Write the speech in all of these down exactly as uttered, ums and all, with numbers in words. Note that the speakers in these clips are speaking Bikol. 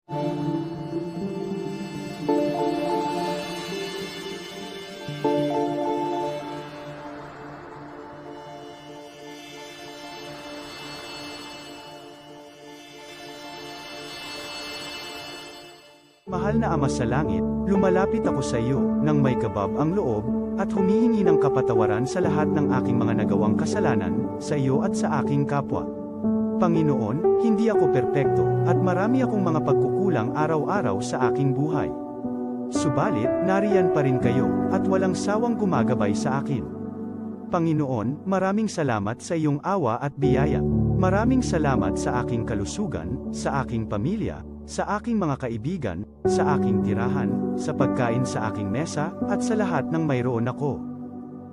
Mahal na Ama sa Langit, lumalapit ako sa iyo nang may kabab ang loob, at humihingi ng kapatawaran sa lahat ng aking mga nagawang kasalanan, sa iyo at sa aking kapwa. Panginoon, hindi ako perpekto, at marami akong mga pagkukulang araw-araw sa aking buhay. Subalit, nariyan pa rin kayo, at walang sawang gumagabay sa akin. Panginoon, maraming salamat sa iyong awa at biyaya. Maraming salamat sa aking kalusugan, sa aking pamilya, sa aking mga kaibigan, sa aking tirahan, sa pagkain sa aking mesa, at sa lahat ng mayroon ako.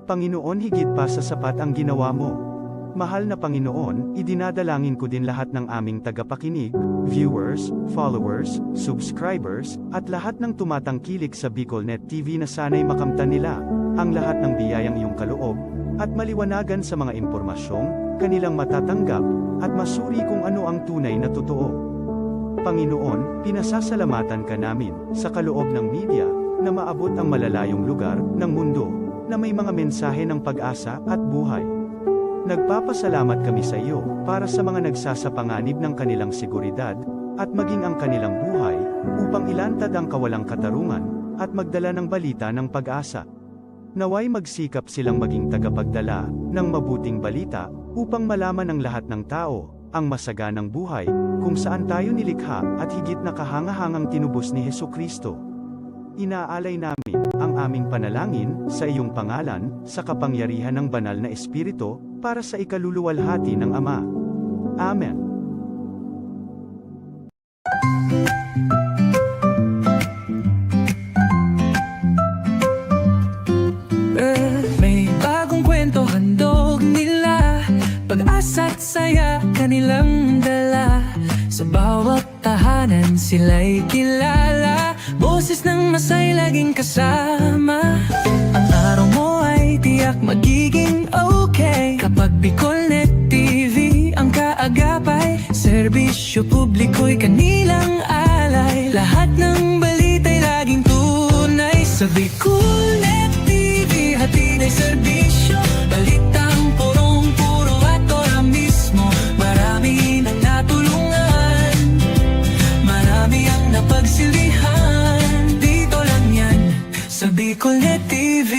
Panginoon, higit pa sa sapat ang ginawa mo. Mahal na Panginoon, idinadalangin ko din lahat ng aming tagapakinig, viewers, followers, subscribers, at lahat ng tumatangkilik sa BicolNet T V na sana'y makamtan nila ang lahat ng biyayang iyong kaloob at maliwanagan sa mga impormasyong kanilang matatanggap at masuri kung ano ang tunay na totoo. Panginoon, pinasasalamatan ka namin sa kaloob ng media na maabot ang malalayong lugar ng mundo na may mga mensahe ng pag-asa at buhay. Nagpapasalamat kami sa iyo para sa mga nagsasapanganib ng kanilang seguridad at maging ang kanilang buhay upang ilantad ang kawalang katarungan at magdala ng balita ng pag-asa. Naway magsikap silang maging tagapagdala ng mabuting balita upang malaman ng lahat ng tao ang masaganang buhay kung saan tayo nilikha at higit na kahangahangang tinubos ni Jesu-Cristo. Inaalay namin ang aming panalangin sa iyong pangalan, sa kapangyarihan ng Banal na Espiritu, para sa ikaluluwalhati ng Ama. Amen. May bagong kwento handog nila, pag-asa't saya kanilang dala. Sa bawat tahanan sila'y kilala, boses ng masay laging kasama. Ang araw mo ay tiyak magiging okay kapag BicolNet T V ang kaagapay. Serbisyo publiko'y kanilang alay. Lahat ng balita'y laging tunay. Sa BicolNet T V, hatid ay serbisyo. Balitang purong-puro at ora mismo. Marami nang natulungan. Marami ang napagsilbihan. Dito lang yan, sa BicolNet T V.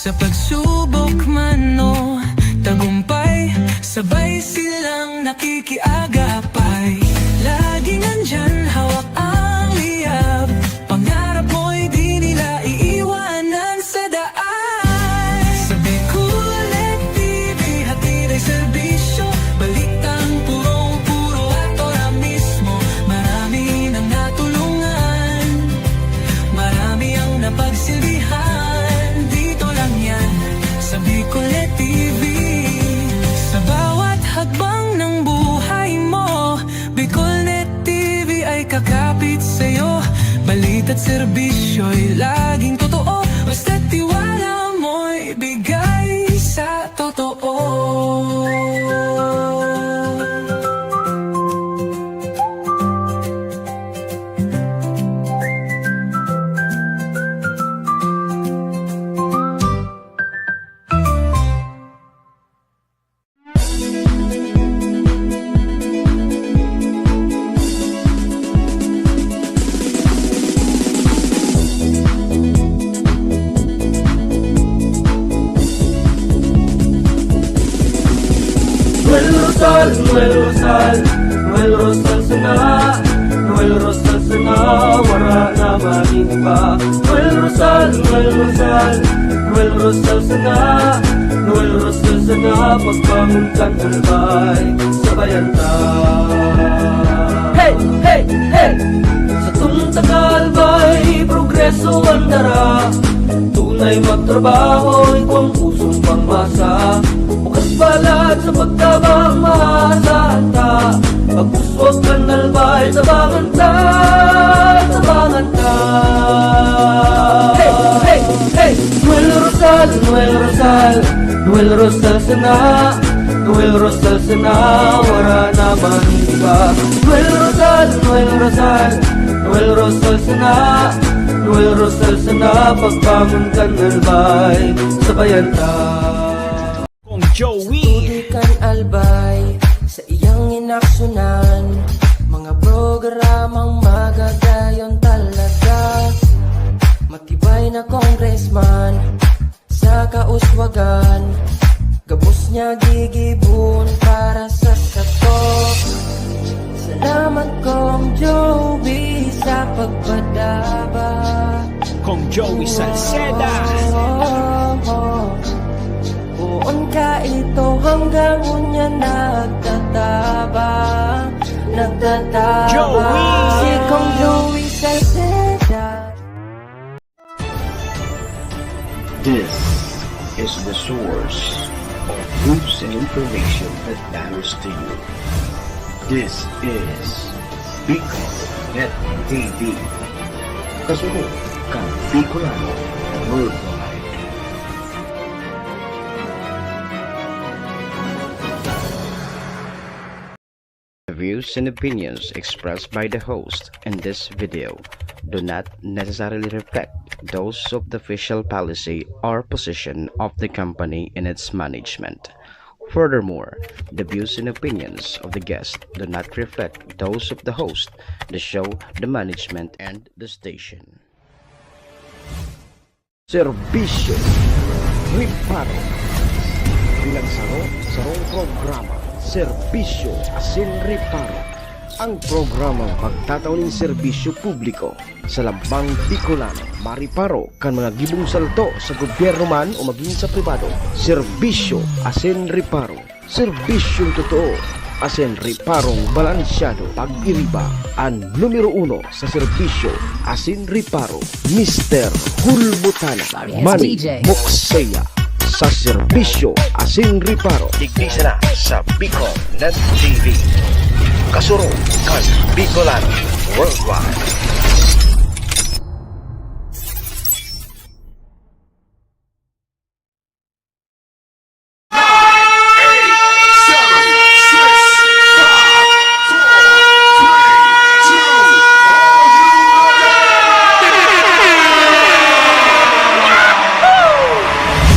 Sa pagsubok man o tagumpay, sabay silang nakikiagapay. Laging nandyan, hawak ang liyab. Pangarap mo'y di nila iiwanan sa daan. Sa BicolNet T V, hatid ay serbisyo. Balitang purong-puro at ora mismo. Marami nang natulungan. Marami ang napagsilbihan. Dito lang yan, sa BicolNet T V. Sa bawat hakbang ng buhay mo, BicolNet T V ay kakapit sa'yo. Balita't serbisyo'y laging totoo. Basta't tiwala mo'y bigay sa totoo. Noel Rosal, Noel Rosal, Noel Rosal sana. Noel Rosal sana, wara na magin iba. Noel Rosal, Noel Rosal, Noel Rosal sana. Noel Rosal sana, magbangon kan kalbay, sabayan ta. Hey, hey, hey! Satong takalbay, progreso an dara. Tunay magtrabaho, igwang pusong pangmasa. Bukas palad sa pagtabang, maasahan ta. Pagpuswag kan albay, tabangan ta, tabangan ta. Hey, hey, hey! Noel Rosal, Noel Rosal, Noel Rosal sana, Noel Rosal sana, wara na man iba. Noel Rosal, Noel Rosal, Noel Rosal sana, Noel Rosal sana, pagbangon kan albay, sabayan ta. Kong Joey. Tubig kan albay, sa iyang inaksyonan, mga programang magagayon talaga. Matibay na congressman, sa kauswagan, gabos niya gigibon para sa sato. Salamat, Kong Joey, sa pagpadaba. Kong Joey Salceda. Poon ka ito hanggang unya nagtatabang, nagtatabang. Joey. Si Kong Joey Salceda. This is the source of news and information that matters to you. This is Bicol Net T V. Kasunod kan Bicolano Worldwide. The views and opinions expressed by the host in this video do not necessarily reflect those of the official policy or position of the company and its management. Furthermore, the views and opinions of the guest do not reflect those of the host, the show, the management, and the station. Serbisyo, reparo. Bilang saro, sarong programa, serbisyo asin reparo. Ang programang magtatao nin serbisyo publiko sa lambang Bicolano, mariparo kan mga gibong salto sa gobyerno man o magin sa pribado. Serbisyo asin reparo. Serbisyong totoo asin reparong balansyado. Pag-iriba, an numero uno sa serbisyo asin reparo, Mister Hulbutana, Manny Mokseya, sa serbisyo asin reparo. Digdi sana sa Bicol Net T V. Kasurog kan Bicolano Worldwide.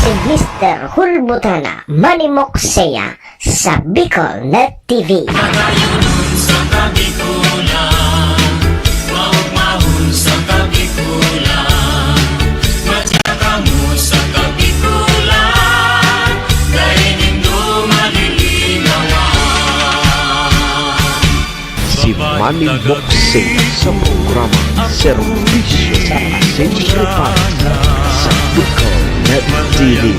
Si Mister Hulbutana, Manny Mokseya, sa Bicol Net T V. Magayunon sa Kabikulan, maugmahon sa Kabikulan, madya kamo sa Kabikulan, dai nindo malilinawan. Si Manny Mokseya sa programa Serbisyo asin Reparo sa Bicol Net T V.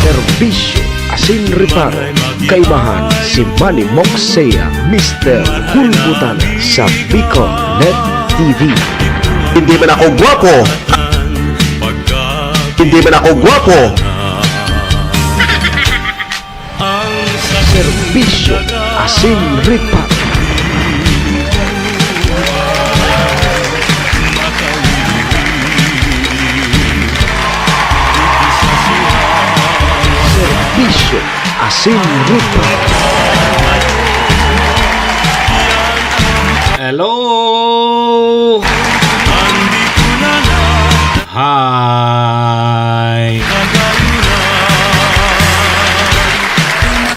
Serbisyo asin reparo, kaibahan si Manny Mokseya, Mister Hulbutana sa Bicol Net T V. Hindi man ako gwapo. Hindi man ako gwapo. Serbisyo asin reparo. Serbisyo asin reparo. Hello! Hi!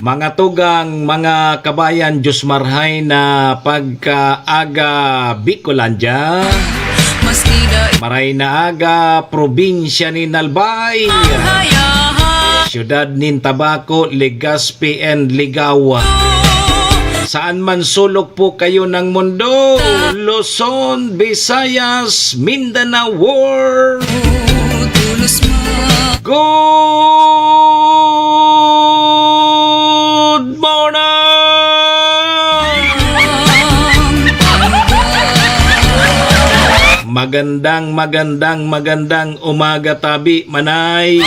Mga tugang, mga kabayan, Diyos marhay na pagkaaga, Bicolandia. Maray na aga, probinsya nin Albay. Siyudad nin Tabaco, Legazpi and Ligao. Saan man sulok po kayo ng mundo, Luzon, Visayas, Mindanao, world. Good morning! Magandang, magandang, magandang umaga tabi, Manay.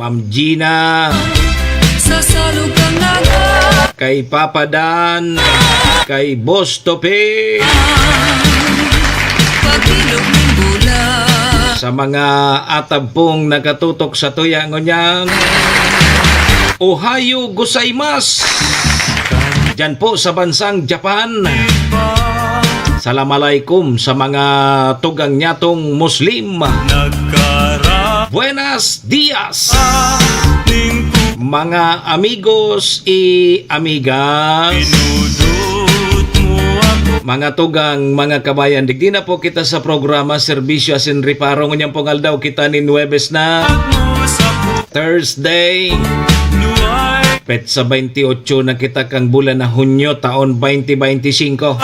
Ma'am Gina. Kay Papa Dan. Kay Boss Tope. Sa mga atab pong nakatutok sa tuya ngunyan, Ohayo gozaimasu! Diyan po sa bansang Japan. Salam alaikum sa mga tugang nyatong Muslim. Buenas dias! Mga amigos y amigas. Mga tugang, mga kabayan, digdi na po kita sa programa Serbisyo asin Reparo. Ngunyan pong aldaw kita nin Huwebes na, Thursday. Petsa twenty-eight na kita kang bulan na Hunyo, taon twenty twenty-five.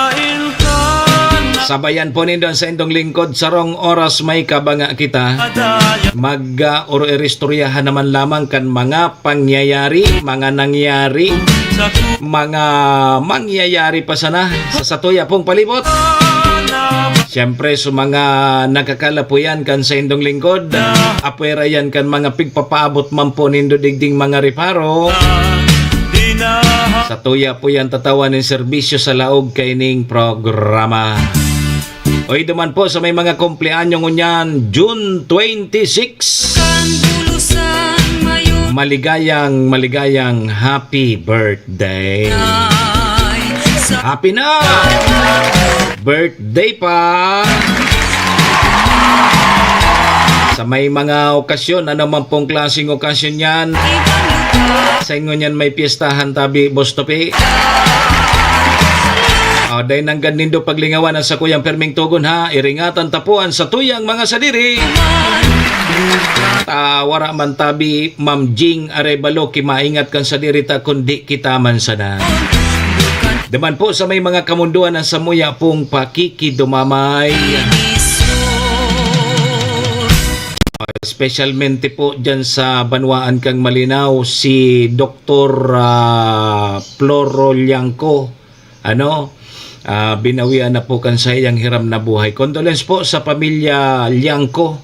Sabayan po nindo ang saindong lingkod, sarong oras may kabanga kita. Mag, ah, oro-, iristoryahan naman lamang kan mga pangyayari, mga nangyari, mga mangyayari pa sana sa satuya pong palibot. Siyempre, sa mga nakakalapuyan kan saindong lingkod, apwera yan kan mga pigpapaabot man po nindo digding mga reparo. Satuya po yan tatawan nin serbisyo sa laog kaining programa. Oy, duman po sa may mga kumpleanyo ngunyan, June twenty-six. Maligayang, maligayang happy birthday. Happy na! Birthday pa! Sa may mga okasyon, ano man pong klaseng okasyon yan, sa inyo niyan may piyestahan tabi, Boss Topi. O, dai nanggad nindo paglingawan ang sakuyang perming tugon, ha. Iringatan ta po an satuyang mga sadiri. Ta, wara man tabi, Ma'am Jing Arevalo, kimaingat kan sadiri ta, kundi kita man sana. Duman po sa may mga kamundoan ang samuya pong pakikidumamay. Especialmente po dyan sa banwaan kang Malinao, si Doktor, ah, Floro Liangco. Ano, ah, binawian na po kan saiyang hiram na buhay. Condolence po sa pamilya Liangco,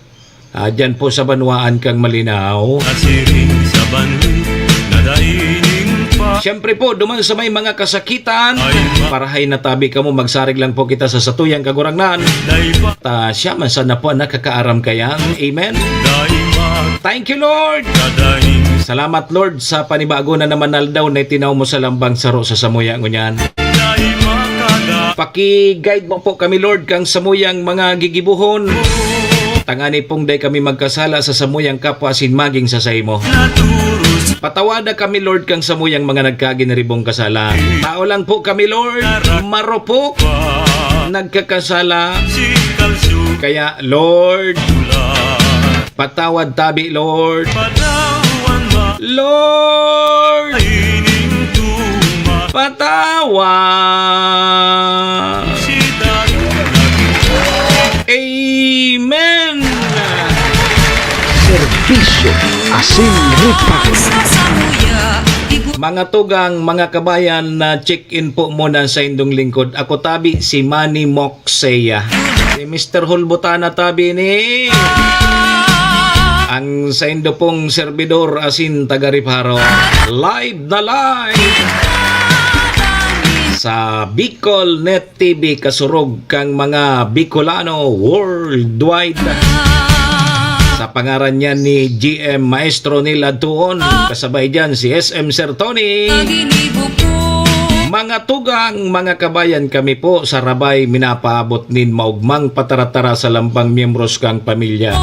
ah, dyan po sa banwaan kang Malinao. Nasiring sa banhi na dai ning pa- Siyempre po, duman sa may mga kasakitan, Ay, ma- parahay na tabi kamo, magsarig lang po kita sa satuyang Kagurangnan. Dai pa- Ta, siya man sana po ang nakakaaram kayan. Amen. Dai ma- Thank you, Lord. Dai. Salamat, Lord, sa panibago na naman na aldaw na itinaw mo sa lambang saro sa samuya ngunyan. Dai makaga- Paki-guide mo po kami, Lord, kang samuyang mga gigibohon. Tangani pong dai kami magkasala sa samuyang kapwa asin maging sa saimo. Patawada kami, Lord, kang samuyang mga nagkaginiribong kasala. Tao lang po kami, Lord. Marupok. Nagkakasala. Kaya, Lord, patawad tabi, Lord. Lord, patawad. Amen. Serbisyo asin reparo. Mga tugang, mga kabayan, na check-in po muna sa indong lingkod. Ako tabi, si Manny Moxeya. Si Mister Hulbutana tabi ni ang saindo pong serbidor asin taga Reparo. Live na live sa Bicol Net T V, kasurog kang mga Bicolano worldwide. Sa pangaran niya ni G M Maestro Neil Adtuon, kasabay diyan si S M Sir Tony. Mga tugang, mga kabayan, kami po sa Rabay minapaabot nin maugmang pataratara sa lambang miyembros kang pamilya.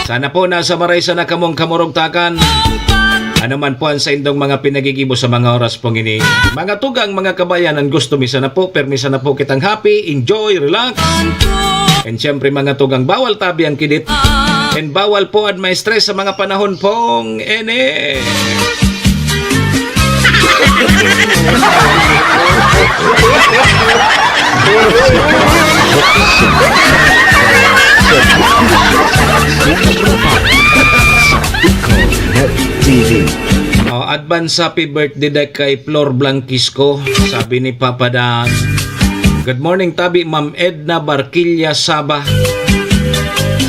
Sana po nasa maray sana kamong kamurugtakan. Ano man po ang saindong mga pinagigibo sa mga oras pong ini. Mga tugang, mga kabayan, ang gusto mi sana po, permi sana po kitang happy, enjoy, relax. And syempre, mga tugang, bawal tabi ang kidit. And bawal po an ma-stress sa mga panahon pong ini. Sa Bicol Net T V. Oh, advance happy birthday day kay Flor Blanquisco, sabi ni Papa Dan. Good morning, tabi, Ma'am Edna Barquilla Saba.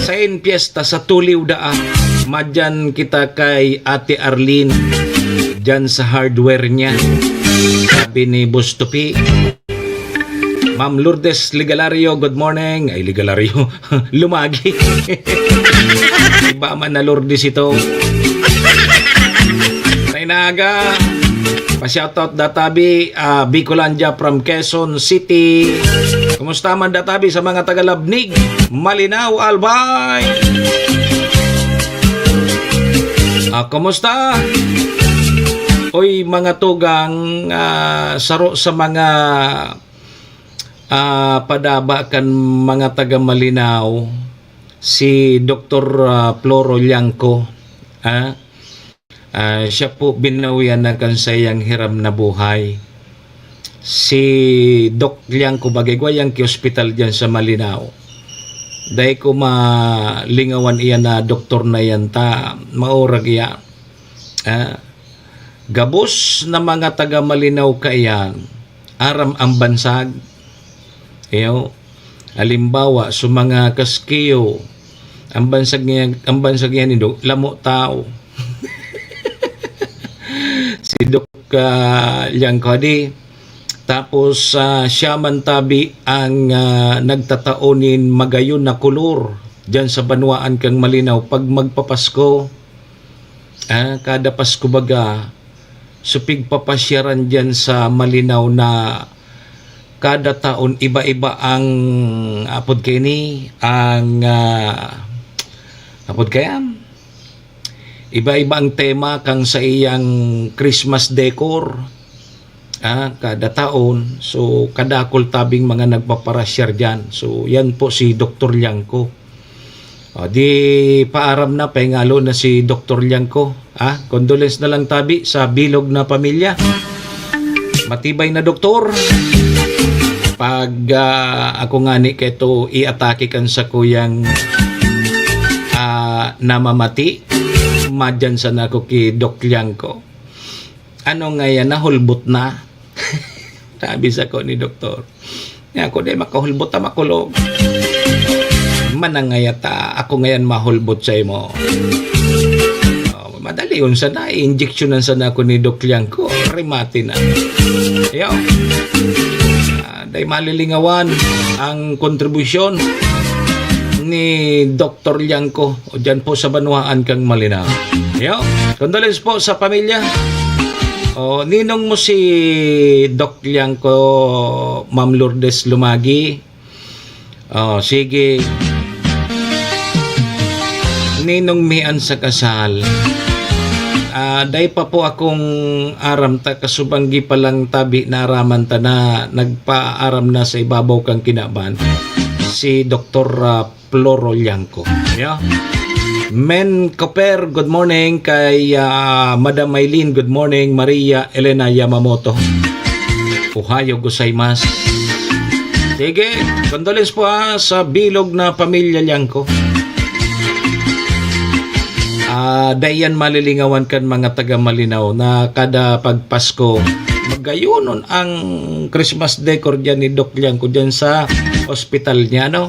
Sain piyesta sa Tuliw daa. Madyan kita kay Ate Arlene, dyan sa hardware niya. Sabi ni Boss Tupi. Ma'am Lourdes Ligalario, good morning. Ay, Ligalario. Lumagi. Iba man na Lourdes ito. Tainaga. Pa-shoutout Databi, ah, Bicolandia from Quezon City. Kumusta man Databi sa mga taga Labnig? Malinao, Albay. Ah, kumusta? Oy, mga tugang, ah, saro sa mga, ah, padaba kan mga taga Malinao, si Doktor, ah, Floro Liangco, ah. Ah, siya po binawian na kan saiyang hiram na buhay. Si Doc Liangco, bagay, igwa yang ki-ospital diyan sa Malinao. Dai ko malingawan iyan na doktor na iyan ta maurag iya. Ah, gabos na mga taga Malinao kaiyan, aram ang bansag. Iyo, halimbawa, sa mga Kaskiyo, ang bansag niya, ang bansag niya nindo, lamo tao. Si Doc, ah, Liangco di. Tapos, ah, siya man tabi ang, ah, nagtatao nin magayon na kolor diyan sa banwaan kan Malinao pag magpapasko. Ah, kada Pasko baga, so pigpapasyaran diyan sa Malinao na kada taon iba-iba ang, apod kaini, ang, ah, apod kaya? Iba-iba ang tema kang sa iyang Christmas decor. Ah, kada taon. So, kadakol tabing mga nagpaparasyar diyan. So, yan po si Doktor Liangco. O, di paaram na, pahingalo na si Doktor Liangco. Ah, condolence na lang tabi sa bilog na pamilya. Matibay na doktor. Pag, ah, ako ngani kaito iatake kan sakuyang, ah, namamati, madyan sana ako ki Doc Liangco. "Ano ngayan, nahulbot na?" Sabi sako ni doktor. Nya ako, "Di makahulbot ta makulog. Manangayat ta, ako ngayan mahulbot sa imo." Oh, madali yun sana, injeksyonan sana ako ni Doc Liangco. Remate na. Ayaw. Ah, dai malilingawan ang kontribusyon ni Doktor Liangco o dyan po sa banwaan kang Malinao. Ayaw. Condolence po sa pamilya. O, ninong mo si Doc Liangco, Ma'am Lourdes Lumagi? Oh, sige. Ninong mian sa kasal. Ah, dai pa po akong aram ta, kasubanggi pa lang tabi naaraman ta na nagpaaram na sa ibabaw kan kinaban si Doktor, ah, Floro Liangco. Yeah. Men Cooper, good morning. Kay, ah, Madam Maylene, good morning. Maria Elena Yamamoto, Ohayo gozaimasu. Sige, condolence po, ha, sa bilog na pamilya Liangco. Ah, dai yan malilingawan kan mga taga Malinao na kada pagpasko, magayonon ang Christmas decor diyan ni Doc Liangco diyan sa ospital niya, no?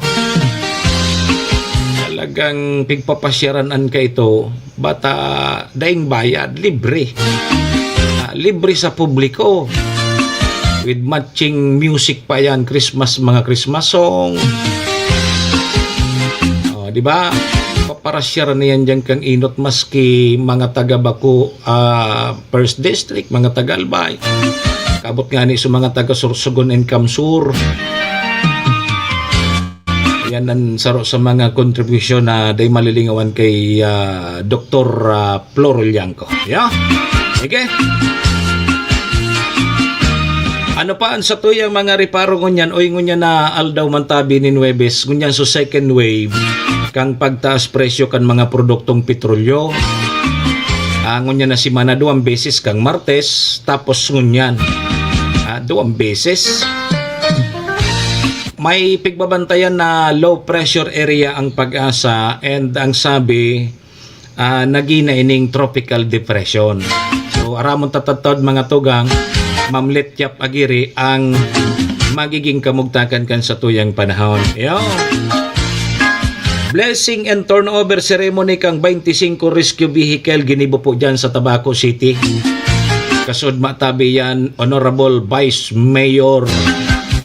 Talagang pigpapasyaran an kaito, bata, daing bayad, libre. Ah, libre sa publiko. With matching music pa yan, Christmas, mga Christmas song. Oh, di ba? Paparasyaran na yan dyan kang inot, maski mga taga Baco, ah, First District, mga taga Albay. Kabot nga ni sa mga taga Sorsogon and Camsur. Yan ang saro sa mga kontribusyon na dai malilingawan kay, ah, Doktor, ah, Floro Liangco. Yeah? Sige. Ano pa ang satuyang mga reparo ngunyan? Oy, ngunyan na aldaw man tabi nin Huwebes, ngunyan sa second wave kang pagtaas presyo kan mga produktong petrolyo. Ah, ngunyan na semana, duwang beses kang Martes, tapos ngunyan. Ah, duwang beses. May pigbabantayan na low pressure area ang PAGASA, and ang sabi, ah, nagina ining tropical depression. So, aramon ta tadtad, mga tugang, Ma'am Letyap Aguirre ang magiging kamugtakan kan satuyang panahon. Yo. Blessing and turnover ceremony kang twenty-five rescue vehicle ginibo po dyan sa Tabaco City. Kasud matabi yan, Honorable Vice Mayor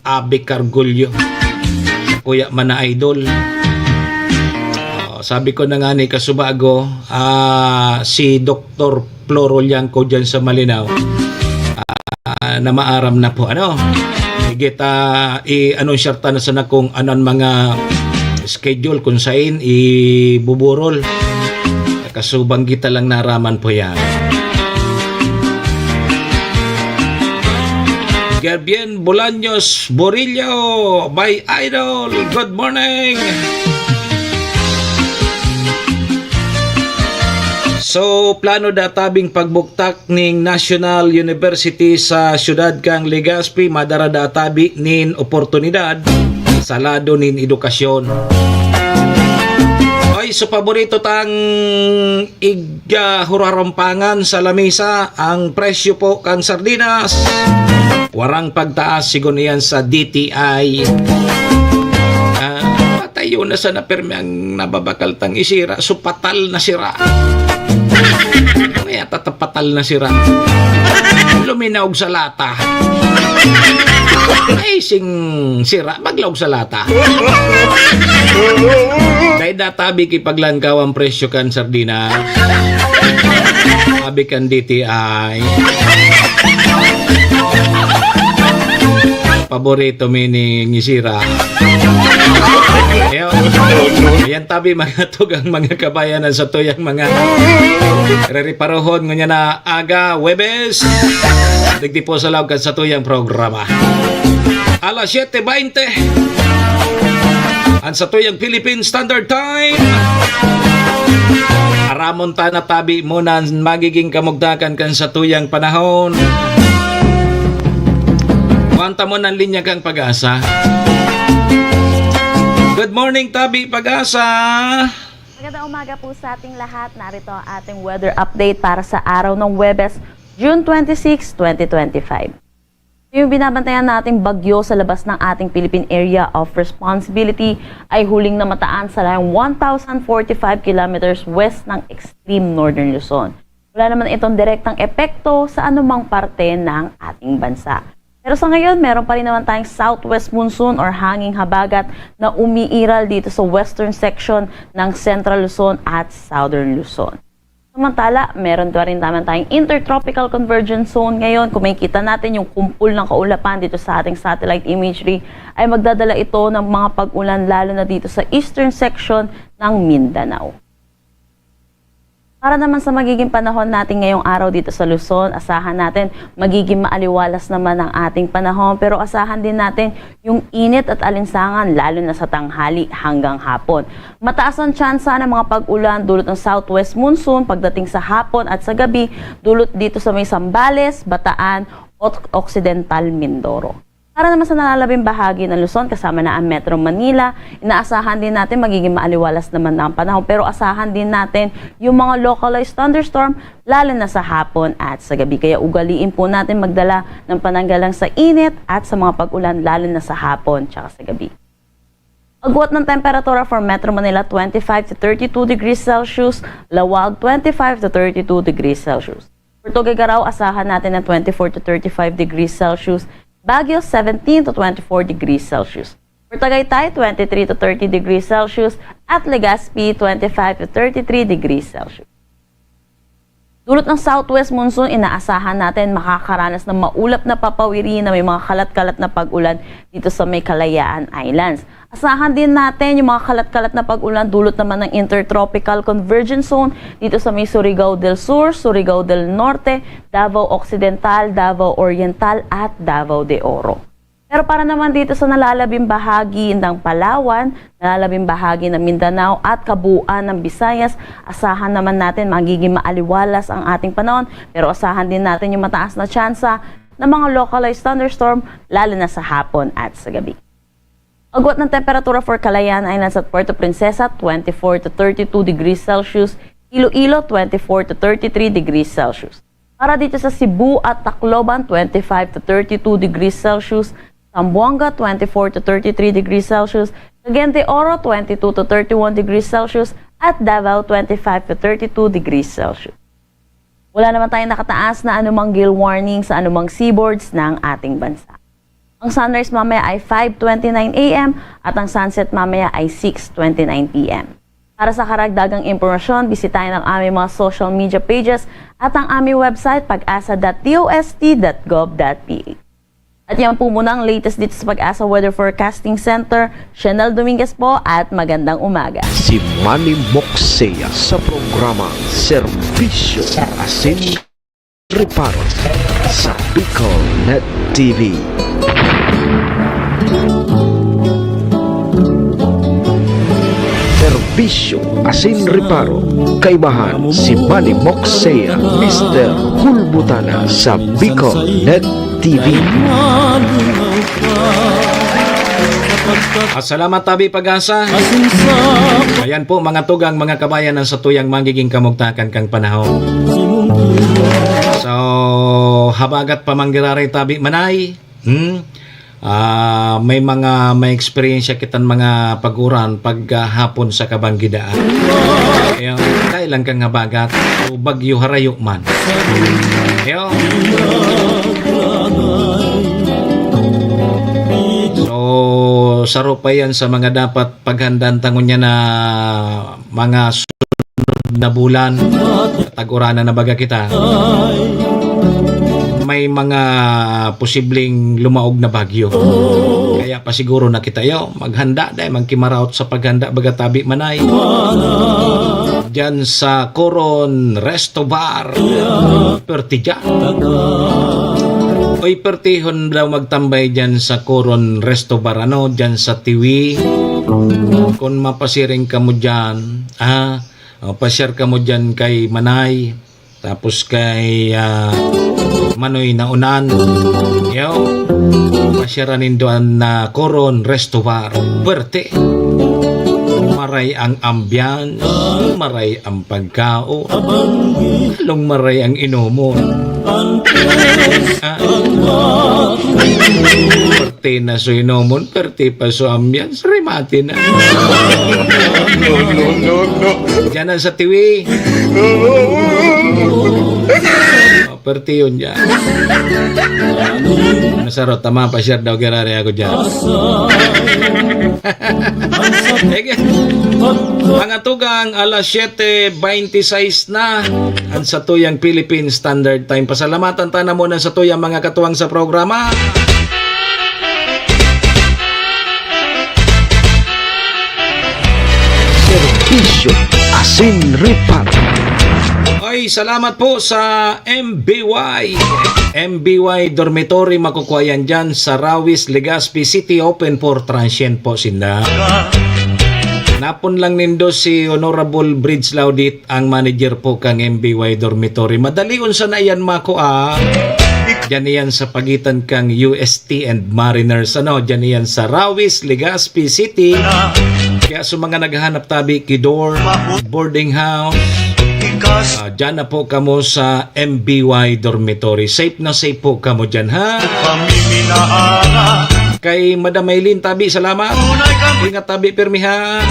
Abe Cargullo. Kuya man na idol. Oh, sabi ko na nga ni kasubago, ah, si Doktor Floro Liangco dyan sa Malinao, ah, na maaram na po. Ano? Higit, ah, i-anunsyar ta na sana kung ano ang mga schedule kung sain ibuburol. Kasubang kita lang naraman po yan. Gerbien Bolaños Borillo, my idol. Good morning. So, plano da tabing pagbuktak ning National University sa siyudad kan Legazpi, madara da tabi nin oportunidad sa lado nin edukasyon. Ay, so paborito tang ig-, ah, hurarumpangan sa lamesa, ang presyo po kan sardinas, warang pagtaas, sigon iyan sa D T I. Ah, patayo na sana, permi ang nababakal tang isira, so patal na sira. Kaya tatapatal na sira. Luminaog sa lata. Ay, sing sira, maglaog sa lata. Dahil databi ki paglangkaw ang presyo kan sardinas. Abi kan D T I. Paborito mi ni Ngisira. Ayan. Ayan tabi, mga tugang, mga kabayan, ang satuyang mga rereparohon ngunyan na aga, Huwebes. Digdi po sa laog kan satuyang programa. Alas siyete bente. Ang satuyang Philippine Standard Time. Aramon ta na tabi muna ang magiging kamugtakan kan satuyang panahon. Kuwanta mo ng linya kang Pag-asa. Good morning, Tabi Pag-asa. Magandang umaga po sa ating lahat. Narito ang ating weather update para sa araw ng Huwebes, June twenty-six, twenty twenty-five. Yung binabantayan nating bagyo sa labas ng ating Philippine Area of Responsibility ay huling namataan sa layong one thousand forty-five kilometers west ng extreme northern Luzon. Wala naman itong direktang epekto sa anumang parte ng ating bansa. Pero sa ngayon, meron pa rin naman tayong southwest monsoon or hanging habagat na umiiral dito sa western section ng Central Luzon at Southern Luzon. Samantala, meron pa rin naman tayong intertropical convergence zone ngayon. Kung makikita natin yung kumpol ng kaulapan dito sa ating satellite imagery, ay magdadala ito ng mga pag-ulan lalo na dito sa eastern section ng Mindanao. Para naman sa magiging panahon natin ngayong araw dito sa Luzon, asahan natin magiging maaliwalas naman ang ating panahon, pero asahan din natin yung init at alinsangan lalo na sa tanghali hanggang hapon. Mataas ang tsansa ng mga pag-ulan dulot ng southwest monsoon pagdating sa hapon at sa gabi, dulot dito sa may Zambales, Bataan, at Occidental Mindoro. Para naman sa nalalabing bahagi ng Luzon, kasama na ang Metro Manila, inaasahan din natin magiging maaliwalas naman na ang panahon, pero asahan din natin yung mga localized thunderstorm, lalo na sa hapon at sa gabi. Kaya ugaliin po natin magdala ng pananggalang sa init at sa mga pag-ulan, lalo na sa hapon tsaka sa gabi. Agwat ng temperatura for Metro Manila, twenty-five to thirty-two degrees Celsius. Laoag, twenty-five to thirty-two degrees Celsius. For Tuguegarao, asahan natin ng twenty-four to thirty-five degrees Celsius. Baguio, seventeen to twenty-four degrees Celsius. For Tagaytay, twenty-three to thirty degrees Celsius. At Legazpi, twenty-five to thirty-three degrees Celsius. Dulot ng southwest monsoon, inaasahan natin makakaranas ng maulap na papawiri na may mga kalat-kalat na pag-ulan dito sa may Kalayaan Islands. Asahan din natin yung mga kalat-kalat na pag-ulan dulot naman ng intertropical convergence zone dito sa may Surigao del Sur, Surigao del Norte, Davao Occidental, Davao Oriental at Davao de Oro. Pero para naman dito sa nalalabing bahagi ng Palawan, nalalabing bahagi ng Mindanao at kabuuan ng Visayas, asahan naman natin magiging maaliwalas ang ating panahon, pero asahan din natin yung mataas na tsansa ng mga localized thunderstorm, lalo na sa hapon at sa gabi. Agwat ng temperatura for Calayan Islands at Puerto Princesa, twenty-four to thirty-two degrees Celsius. Iloilo, twenty-four to thirty-three degrees Celsius. Para dito sa Cebu at Tacloban, twenty-five to thirty-two degrees Celsius. Zamboanga, twenty-four to thirty-three degrees Celsius. Cagayan de Oro, twenty-two to thirty-one degrees Celsius. At Davao, twenty-five to thirty-two degrees Celsius. Wala naman tayong nakataas na anumang gale warning sa anumang seaboards ng ating bansa. Ang sunrise mamaya ay five twenty-nine a m at ang sunset mamaya ay six twenty-nine p m. Para sa karagdagang impormasyon, bisitahin ang aming mga social media pages at ang aming website, pag asa dot d o s t dot gov dot p h. At yan po muna ang latest dito sa Pag-asa Weather Forecasting Center. Shenel Dominguez po at magandang umaga. Si Manny Moxea sa programa Serbisyo Asin Reparo sa Bicol Net T V. Serbisyo asin reparo, kaibahan si Manny Moxea, Mister Hulbutana sa Bicol Net T V. At salamat, Tabi Pag-asa. Ayan po, mga tugang, mga kabayan, ang satuyang magiging kamugtakan kang panahon. So, habagat pa manggiraray, Tabi Manay. Hmm? Ah, may mga may eksperyensya kitan mga pag-uran pag ah, hapon sa kabanggidaan. Kaya kailan kang habagat o bagyo harayo man. Kaya, so, saro pa yan sa mga dapat paghandaan ta ngunyan na mga sunod na bulan, tag-uranan na baga kita, may mga posibleng lumaog na bagyo. Kaya pa siguro na kita yo, maghanda dai, magkimaraot sa paghanda, baga Tabi Manay. Diyan sa Coron Resto Bar, perti dyan. Oy, pertihon daw magtambay dyan sa Coron Resto Bar, ano, dyan sa Tiwi. Kung mapasiring kamo dyan, ah, o, pasyar kamo dyan kay Manay, tapos kay ah, Manoy Naunan. Yo, pasyaran nindo an na Coron Resto Bar. Puwerte. Maray ang ambiance, maray ang pagkaon, lalong maray ang inomon. Ah. Perte na so inomon, perte pa so ambiance, remate na. Diyan na sa Tiwi. Oh, perte yun dyan. Masarot, tama pa siya daw, girari ako dyan. Sige. Mga tugang, alas siyete beintisais na. Ang satuyang Philippine Standard Time. Pasalamatan ta na muna sa tuyang mga katuwang sa programa. Serbisyo asin reparo. Ay, salamat po sa M B Y. M B Y Dormitory, makukuha yan dyan sa Rawis, Legazpi City, open for transient po sinda. Napon lang nindo si Honorable Bridge Laudit, ang manager po kang M B Y Dormitory. Madali unsa na iyan makua. Diyan iyan sa pagitan kang U S T and Mariners. Ano, diyan iyan sa Rawis, Legazpi City. Kaya sa mga naghahanap tabi, kidor, boarding house, ah, diyan na po kamo sa M B Y Dormitory. Safe na safe po kamo diyan, ha? Kay Madam Maylin tabi, salamat. Ingat tabi, pirmi, ha?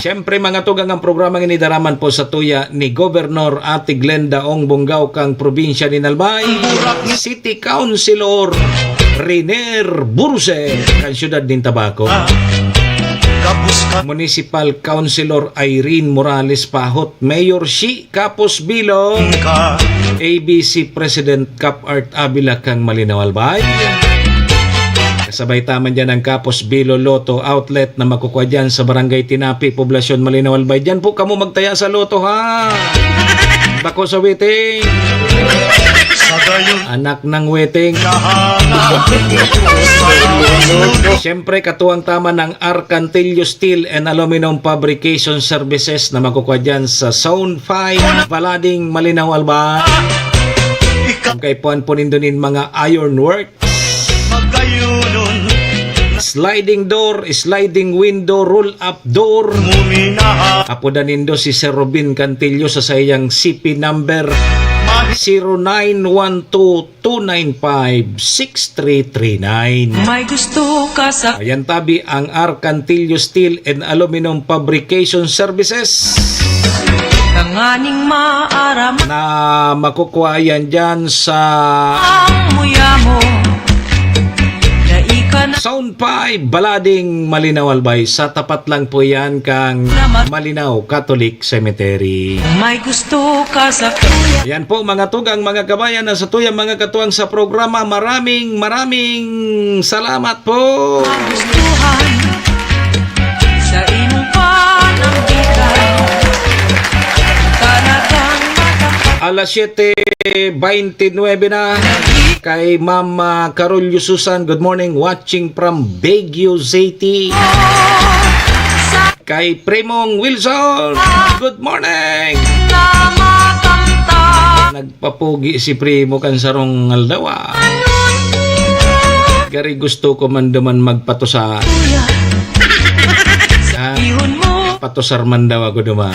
Siyempre, mga tugang, ang programang ini daraman po sa tuya ni Gobernador Ate Glenda Ong Bongao kang probinsya nin Albay, City Councilor Riner Burse, kan siyudad nin Tabaco, Municipal Councilor Irene Morales Pahot, Mayor Shi Kapos Bilog, A B C President Cap Art Avila kang Malinaw Albay. Kasabay ta man dyan ang Kapos Bilo Lotto Outlet na makukuha dyan sa Barangay Tinapi, Poblasyon Malinaw Albay. Dyan po kamo magtaya sa lotto, ha? Bako sa waiting. Anak ng waiting. Siyempre, katuwang ta man ang Arcantillo Steel and Aluminum Fabrication Services na makukuha dyan sa Zone five, Balading, Malinaw Albay. Kung kaipuhan po nindo nin mga ironwork, sliding door, sliding window, roll-up door. Apodan nindo si Sir Robin Cantillo sa saiyang C P number zero nine one two two nine five six three three nine. May gusto ka sa Ayan tabi ang Arcantillo Steel and Aluminum Fabrication Services. Tanganing maaraman Na makukuha yan dyan sa ang muya mo. Sound five, Balading Malinaw Albay. Sa tapat lang po yan kang Malinaw Catholic Cemetery. May gusto ka sa kuya. Yan po, mga tugang, mga kabayan, na sa tuyang mga katuwang sa programa. Maraming, maraming salamat po. Magustuhan sa imong panambitan. Talagang matapat. Alas siyete beintinuebe na. Kay Ma'am, ah, Carolio Susan, good morning. Watching from Baguio City. Kay Primong Wilson, good morning. Nagpapugi si Primo kan sarong aldaw, ah. Gari gusto ko man duman magpatusa. Ah, patusar man daw ako duman.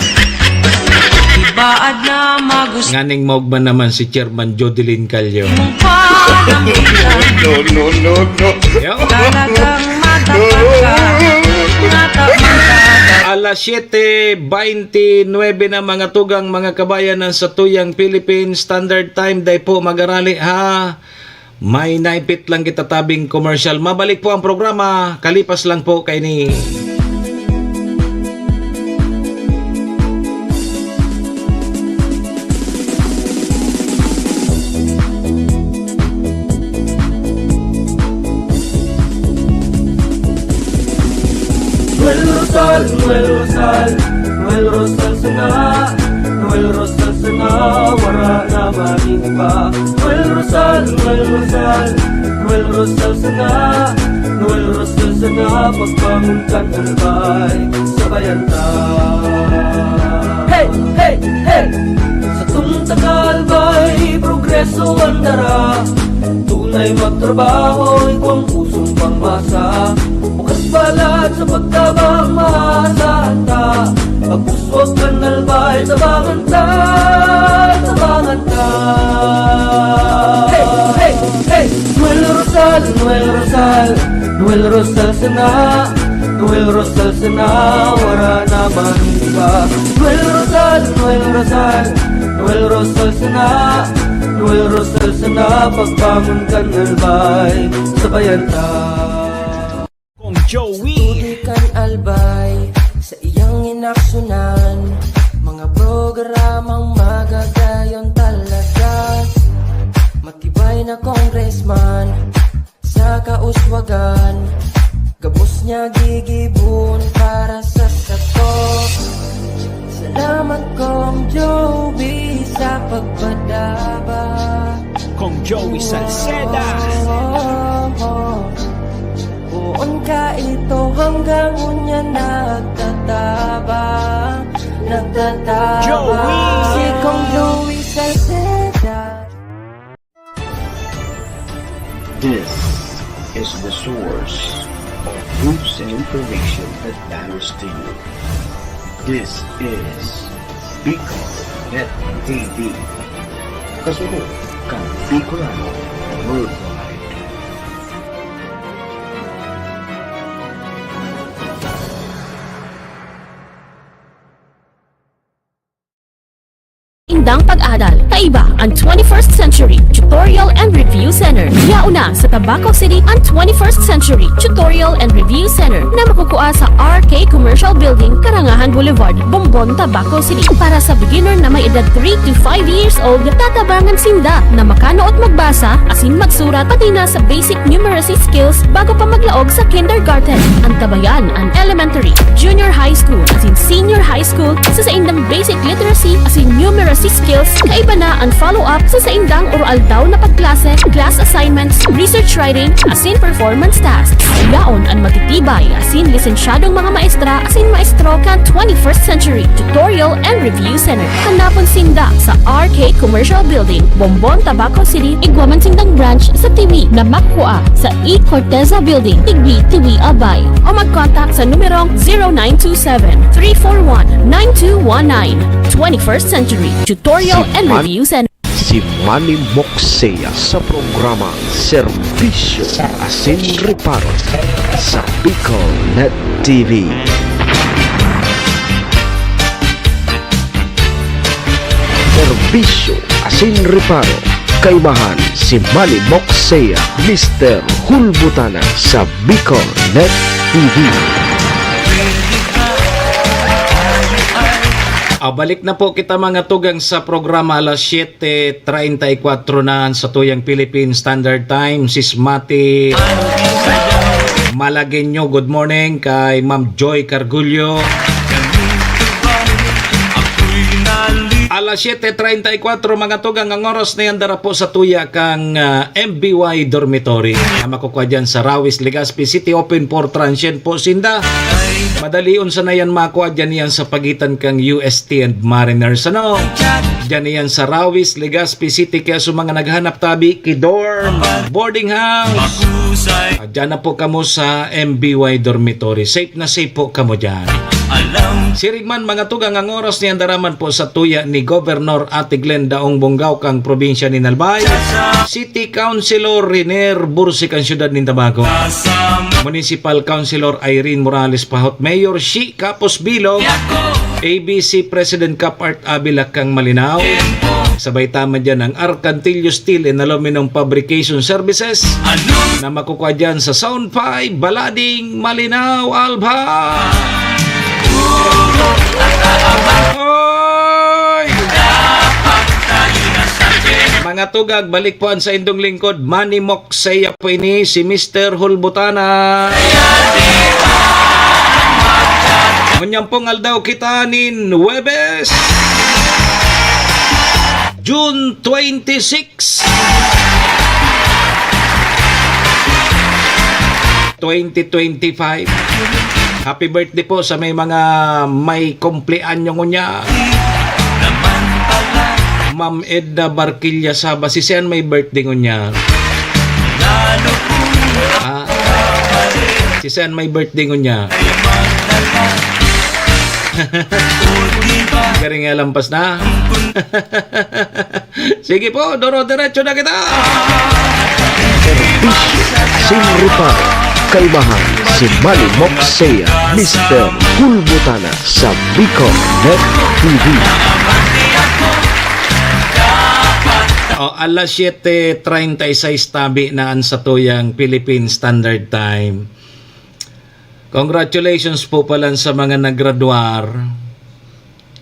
Ibaad na magusto. Nganing maugma naman si Chairman Jodeline Callo. Mong panambitan. No, no, no, no. Yo. Talagang matapat ka. Matapat ka. Alas siyete beintinuebe na, mga tugang, mga kabayan, ng sa tuyang Philippine Standard Time. Dai po magarali, ha? May naipit lang kita tabing komersyal. Mabalik po ang programa. Kalipas lang po kaini. Noel Rosal, Noel Rosal, Noel Rosal sana, Noel Rosal sana, wara na magin iba. Noel Rosal, Noel Rosal, Noel Rosal sana, Noel Rosal sana, pagbangon kan albay, sabayan ta. Hey, hey, hey! Sa tunta ka albay, progreso ang dara. Tunay magtrabaho, igwang pusong pangmasa. Bukas palad sa pagtabang, maasahan ta. Pagpuswag kan albay, tabangan ta, tabangan ta. Hey, hey, hey! Noel Rosal, Noel Rosal, Noel Rosal sana, Noel Rosal sana, wara na magin iba. Noel Rosal, Noel Rosal, Noel Rosal sana, Noel Rosal sana, pagbangon kan albay, sabayan ta. Kong Joey. Tubig kan albay, sa iyang inaksyonan, mga programang magagayon talaga. Matibay na congressman, sa kauswagan, gabos niya gigibon para sa sato. Salamat, Kong Joey, sa pagpadaba. Kong Joey Salceda. Oh, oh, oh. Poon ka ito hanggang unya nagtatabang, nagtatabang. Joey! Si Kong Joey Salceda. This is the source of news and information that matters to you. This is Bicol Net T V. Kasunod kan Bicolano Worldwide. Indang pag-adal. Kaiba an twenty-first Century Tutorial and Review Center. Yaon na sa Tabaco City an twenty-first Century Tutorial and Review Center na makukua sa R K Commercial Building, Karangahan Boulevard, Bombon, Tabaco City. Para sa beginner na may edad three to five years old, tatabangan sinda na makanuot magbasa asin magsurat, pati na sa basic numeracy skills bago pa maglaog sa kindergarten. Antabayan an elementary, junior high school, asin senior high school sa saindang basic literacy asin numeracy skills. Kaiba na an follow-up sa saindang oro-aldaw na pagklase, class assignments, research writing, asin performance tasks. Yaon an matitibay asin lisensyadong mga maestra asin maestro kan twenty-first Century Tutorial and Review Center. Hanapon sinda sa R K Commercial Building, Bombon, Tabaco City. Igwa man sindang branch sa Tabi na makukua sa E Corteza Building, Tabi, Tabi, Albay. O mag-contact sa numerong zero nine two seven, three four one, nine two one nine. Twenty-first Century Tutorial and Review Center. Si Manny Moxea sa programa Serbisyo asin Reparo sa Bicol Net T V. Serbisyo asin Reparo, kaibahan, si Manny Moksea, Mister Hulbutana sa Bicol Net T V. Ah, balik na po kita, mga tugang, sa programa. Alas siyete treinta y cuatro na sa tuyang Philippine Standard Time. Sis Mati Malagueño, good morning. Kay Ma'am Joy Cargullo. Alas siyete treinta y cuatro, mga tugang, ang oras na yan, dara po sa tuya kang, ah, M B Y Dormitory na makukuha dyan sa Rawis, Legazpi City. Open for transient po sinda. Madalion sana yan makuha dyan, yan sa pagitan kang U S T and Mariners. Ano? Dyan yan sa Rawis, Legazpi City. Kaya sa mga naghanap tabi, ki dorm, boarding house, ah, dyan na po kamo sa M B Y Dormitory. Safe na safe po kamo dyan. Siring man, mga tugang, ang oras niyan daraman po sa tuya ni Governor Ate Glenda Ong Bongao kang probinsya ni Albay, City Councilor Riner Bursi kang siyudad nin Tabaco, Municipal Councilor Irene Morales Pahot, Mayor Shi Capos Bilog, A B C President Cap Art Avila kang Malinao. Sabay tama dyan ang Arcantillo Steel and Aluminum Fabrication Services na makukuha dyan sa Sound five, Balading, Malinao, Alba. Oy! Mga tugag, balik po an saindong lingkod, Manny Mok Saya po ini, si Mister Hulbutana. Ngunyan pong aldaw kita nin Huwebes, June twenty-six, twenty twenty-five. Happy birthday po sa may mga may kumpleanyo ngunyan. Ma'am Edna Barquilla Saba, si Sen may birthday ngunyan. Ah, si Sen may birthday ngunyan. Garing nga lampas na. Sige po, duro-diretso na kita. Serbisyo sin reparo. Kaibahan, si Manny Mok Saya, Mister Hulbutana sa Bicol Net T V. O, alas siyete treinta y seis tabi na an satuyang Philippine Standard Time. Congratulations po palan sa mga nagradwar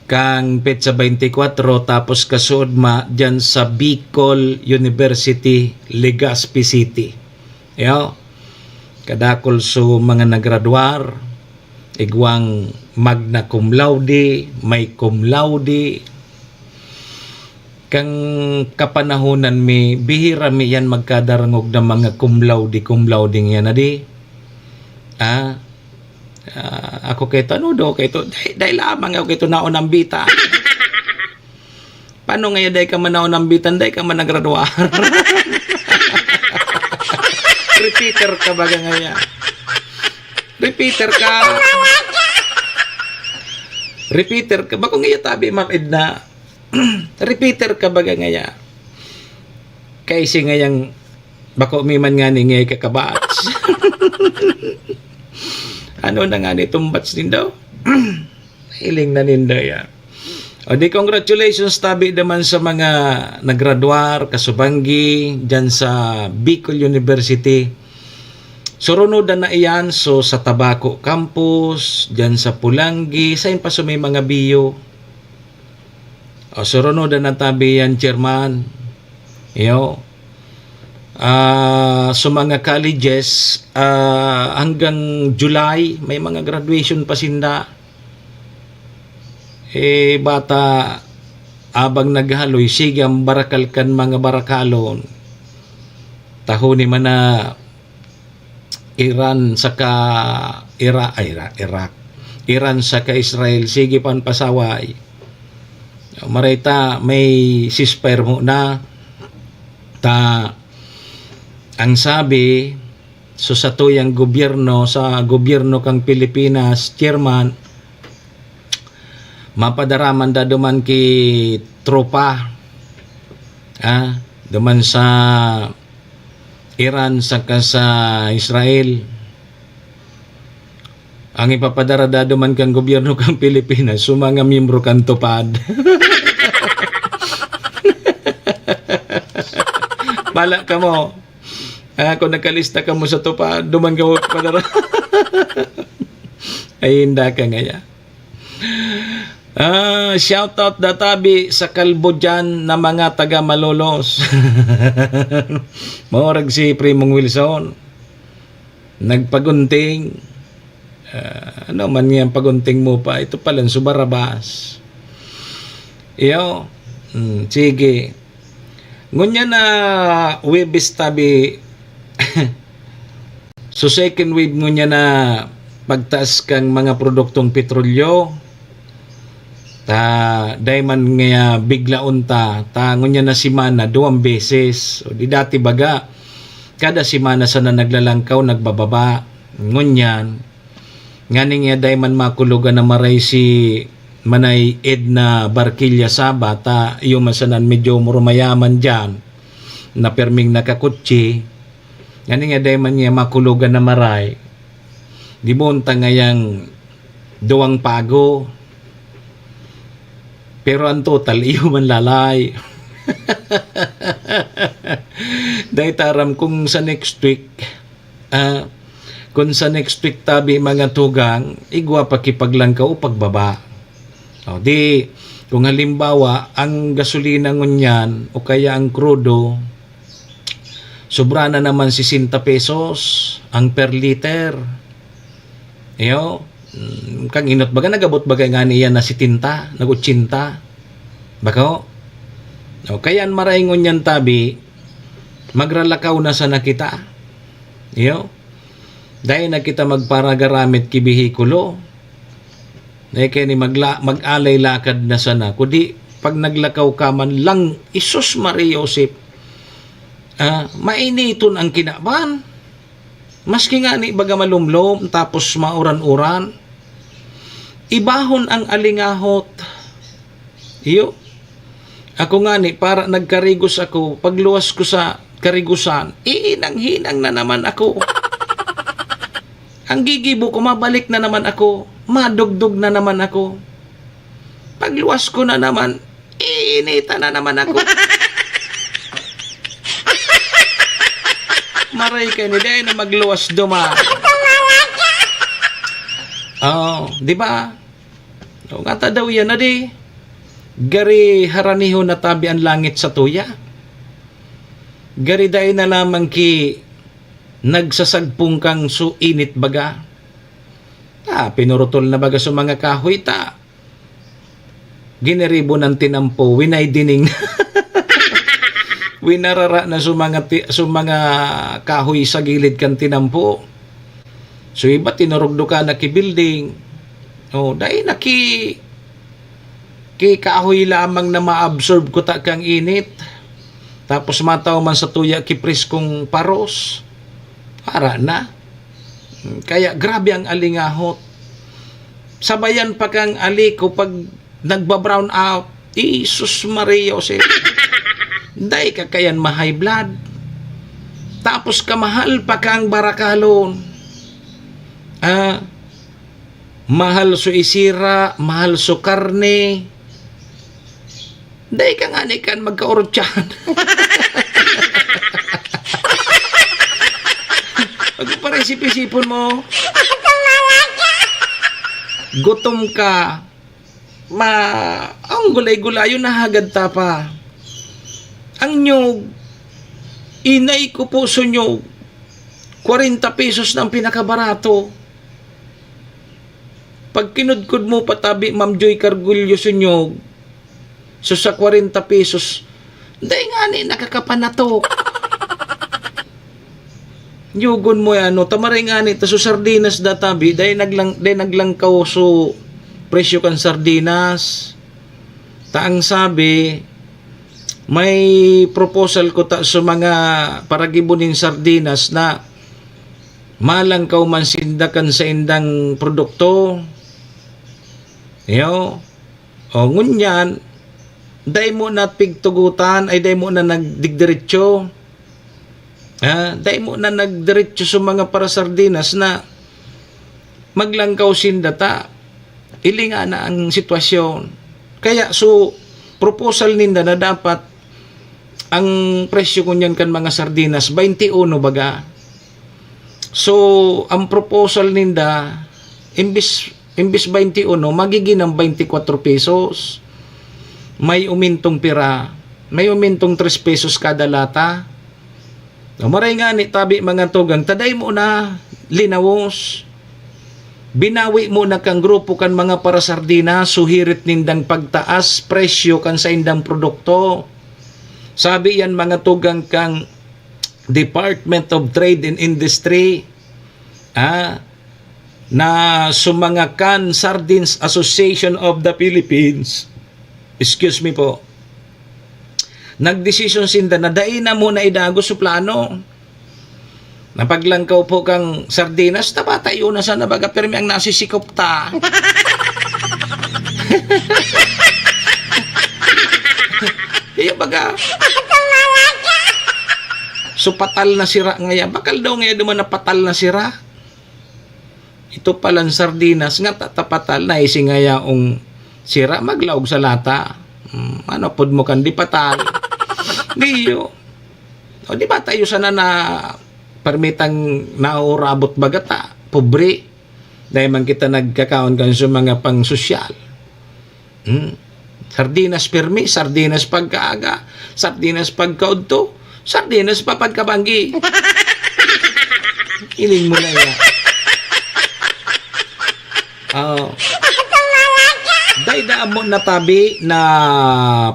kang petsa twenty-four, tapos kasuodma diyan sa Bicol University, Legazpi City. Yo, kadakul so mga nagradwar, igwang magna cum laude, may cum laude. Kang kapanahonan mi, bihira mi yan magkadarangog na mga cum laude, cum laude yan, adi? Ah, ah, ako kay to, ano daw kay to? Dai, dai lamang ako kay to naon ang bita. Paano ngaya dai ka man naon ang bitan, dai ka man nagradwar? Repeater ka baga ngaya. Repeater ka. Repeater ka. Bako ngaya tabi, Ma'am Edna. Repeater ka baga ngaya. Kay si ngayang bako mi man ngani ngaya kakabatch. Ano na ngani itong batch nindo? Hiling na ninda yan. O di, congratulations tabi naman sa mga nagradwar, kasubanggi, dyan sa Bicol University. Surunodan na iyan, so sa Tabaco Campus, dyan sa Pulangi, sain pa so may mga biyo. O, surunodan na tabi yan, Chairman. Iyo. Ah, so mga colleges, ah, hanggang July, may mga graduation pa sinda. Eh, bata, abang naghaloy, sige ang barakal kan mga barakalon. Tahoni man na Iran saka Ira-, ay, Ira-, Iraq. Iran saka Israel, sige pan pasaway. Maray ta, may ceasefire muna. Ta, ang sabi, so satuyang gobyerno, sa gobyerno kang Pilipinas, Chairman, mapadara man da duman ki tropa, ah, duman sa Iran saka sa Israel. Ang ipapadara da duman kan gobyerno kan Pilipinas, so mga miyembro kan TUPAD. Bala kamo. Ah, kung nakalista kamo sa tupa, duman kamo padara. Ay, inda ka ngaya. Ah, shout out da tabi sa kalbo diyan na mga taga Malolos. Maurag si Primong Wilson. Nagpagunting. Ah, ano man yan pagunting mo pa? Ito pala, su Barabas. Iyo. Hmm, sige. Ngunyan na Huwebes tabi, so second wave ngunyan na pagtaas kan mga produktong petrolyo, ta dai man nga biglaon ta, ta ngunyan na semana duwang beses. O di dati baga, kada semana sana naglalangkaw, nagbababa. Ngunyan, nganing iya dai man makulogan na maray si Manay Edna Barquilla Saba, ta iyo man sanan medyo mayaman diyan, na perming nakakutsi. Nganing iya dai man niya makulogan na maray. Di mo unta ngayang duwang pago. Pero ang total, iyo man lalay. Dai taram kung sa next week, ah, kung sa next week tabi mga tugang, igwa pa kipaglangkaw o pagbaba. O di, kung halimbawa, ang gasolina ngunyan o kaya ang krudo, sobra na naman sesenta pesos ang per liter. Iyo, mm, kang inot baga, nag-abot baga nga niya na setenta, nag-ochenta. Bako? O, kaya an maray ngunyan tabi, magralakaw na sana kita. Iyo? Dai na kita magparagaramit ki behikulo. Dai kaya ni magla-, mag-alay lakad na sana. Kudi, pag naglakaw ka man lang, Isus Maria Josep, ah, mainiton ang kinaban. Maski ngani baga malumlom tapos mauran-uran, ibahon ang alingahot. Iyo. Ako ngani, para nagkarigos ako, pagluwas ko sa karigosan, iinang-hinang na naman ako. Ang gigibo ko, mabalik na naman ako, madugdog na naman ako. Pagluwas ko na naman, iinitan na naman ako. Maray ka ni, dai na magluwas duman. Oh, di ba? O, ngata daw yan na di. Gari haranihon na tabi an langit sa tuya. Gari dai na lamang ki nagsasagpong kang su init baga. Ah, pinurutol na baga su mga kahoy ta. Giniribo ng tinampo, winay dining. Winarara na su mga ti-, su mga kahoy sa gilid kan tinampo. So, iba tinurugdo ka na ki building. Oh, dai na ki, ki kahoy lamang na ma-absorb kuta kang init. Tapos mataw man sa tuya ki preskong paros. Ara na. Kaya grabe ang alingahot. Sabayan pa kang aliko pag nagba-brown out. Jesus Maria Jose. Dai ka kayan ma-high blood. Tapos kamahal pa kang barakalon. Ah, mahal so isira, mahal so karne. Dai ka ngani kan magkaurutsahan. Pag parisip-isipon mo, gutom ka, ma-, ang gulay-gulayon, nahagad ta pa. Ang nyog, inay ko po, sunyog, kwarenta pesos na ang pinakabarato. Pag kinudkod mo patabi, Ma'am Joy Cargullo, sunyog, so sa kwarenta pesos, dai ngani nakakapanatok. Yugon mo yan, no? Tamaray ngani, ta so sardinas da tabi, dai naglang-, dai naglangkaw so presyo kan sardinas. Ta ang sabi, may proposal ko ta sa mga paragibo nin sardinas na malangkaw man sinda kan saindang produkto. Iyo. O, ngunyan, dai mo na pigtugutan, ay dai mo na nagdigdiretso. Ah, dai mo na nagdiretso sa mga parasardinas na maglangkaw sinda ta. Ilinga na ang sitwasyon. Kaya, so, proposal ninda na dapat ang presyo ngunyan kan mga sardinas, baynte uno baga. So, ang proposal ninda, imbis, imbis baynte uno, magigin ang baynte kwatro pesos. May umintong pira, may umintong tres pesos kada lata. O, maray ngani, tabi mga tugang, ta dai mo na linawos. Binawi mo na kang grupo kan mga parasardinas, so hirit nindang pagtaas presyo kan saindang produkto. Sabi yan, mga tugang, kang Department of Trade and Industry, ah, na sumangakan Sardines Association of the Philippines. Excuse me po. Nagdesisyon sinda na dai na muna idagos su plano. Napaglangkaw po kang sardinas, tabata yun na sana baga, pirmi ang nasisikop ta. Iya baga. So, patal na sira ngaya. Bakal daw ngaya duman na patal na sira. Ito palang sardinas nga tatapatal na isi nga yaong sira maglaog sa lata. Hmm, ano pod mo kan di patal? Diyo. O di ba tayo sana na permitang naurabot baga ta, pobre. Dahil man kita nagkakaon kan sa mga pang-sosyal. Hmm. Sardinas pirmi, sardinas pagkaaga, sardinas pagkaudto, sardinas pa pagkabanggi. Iling mo na yan. Oh. Dai da amo natabi na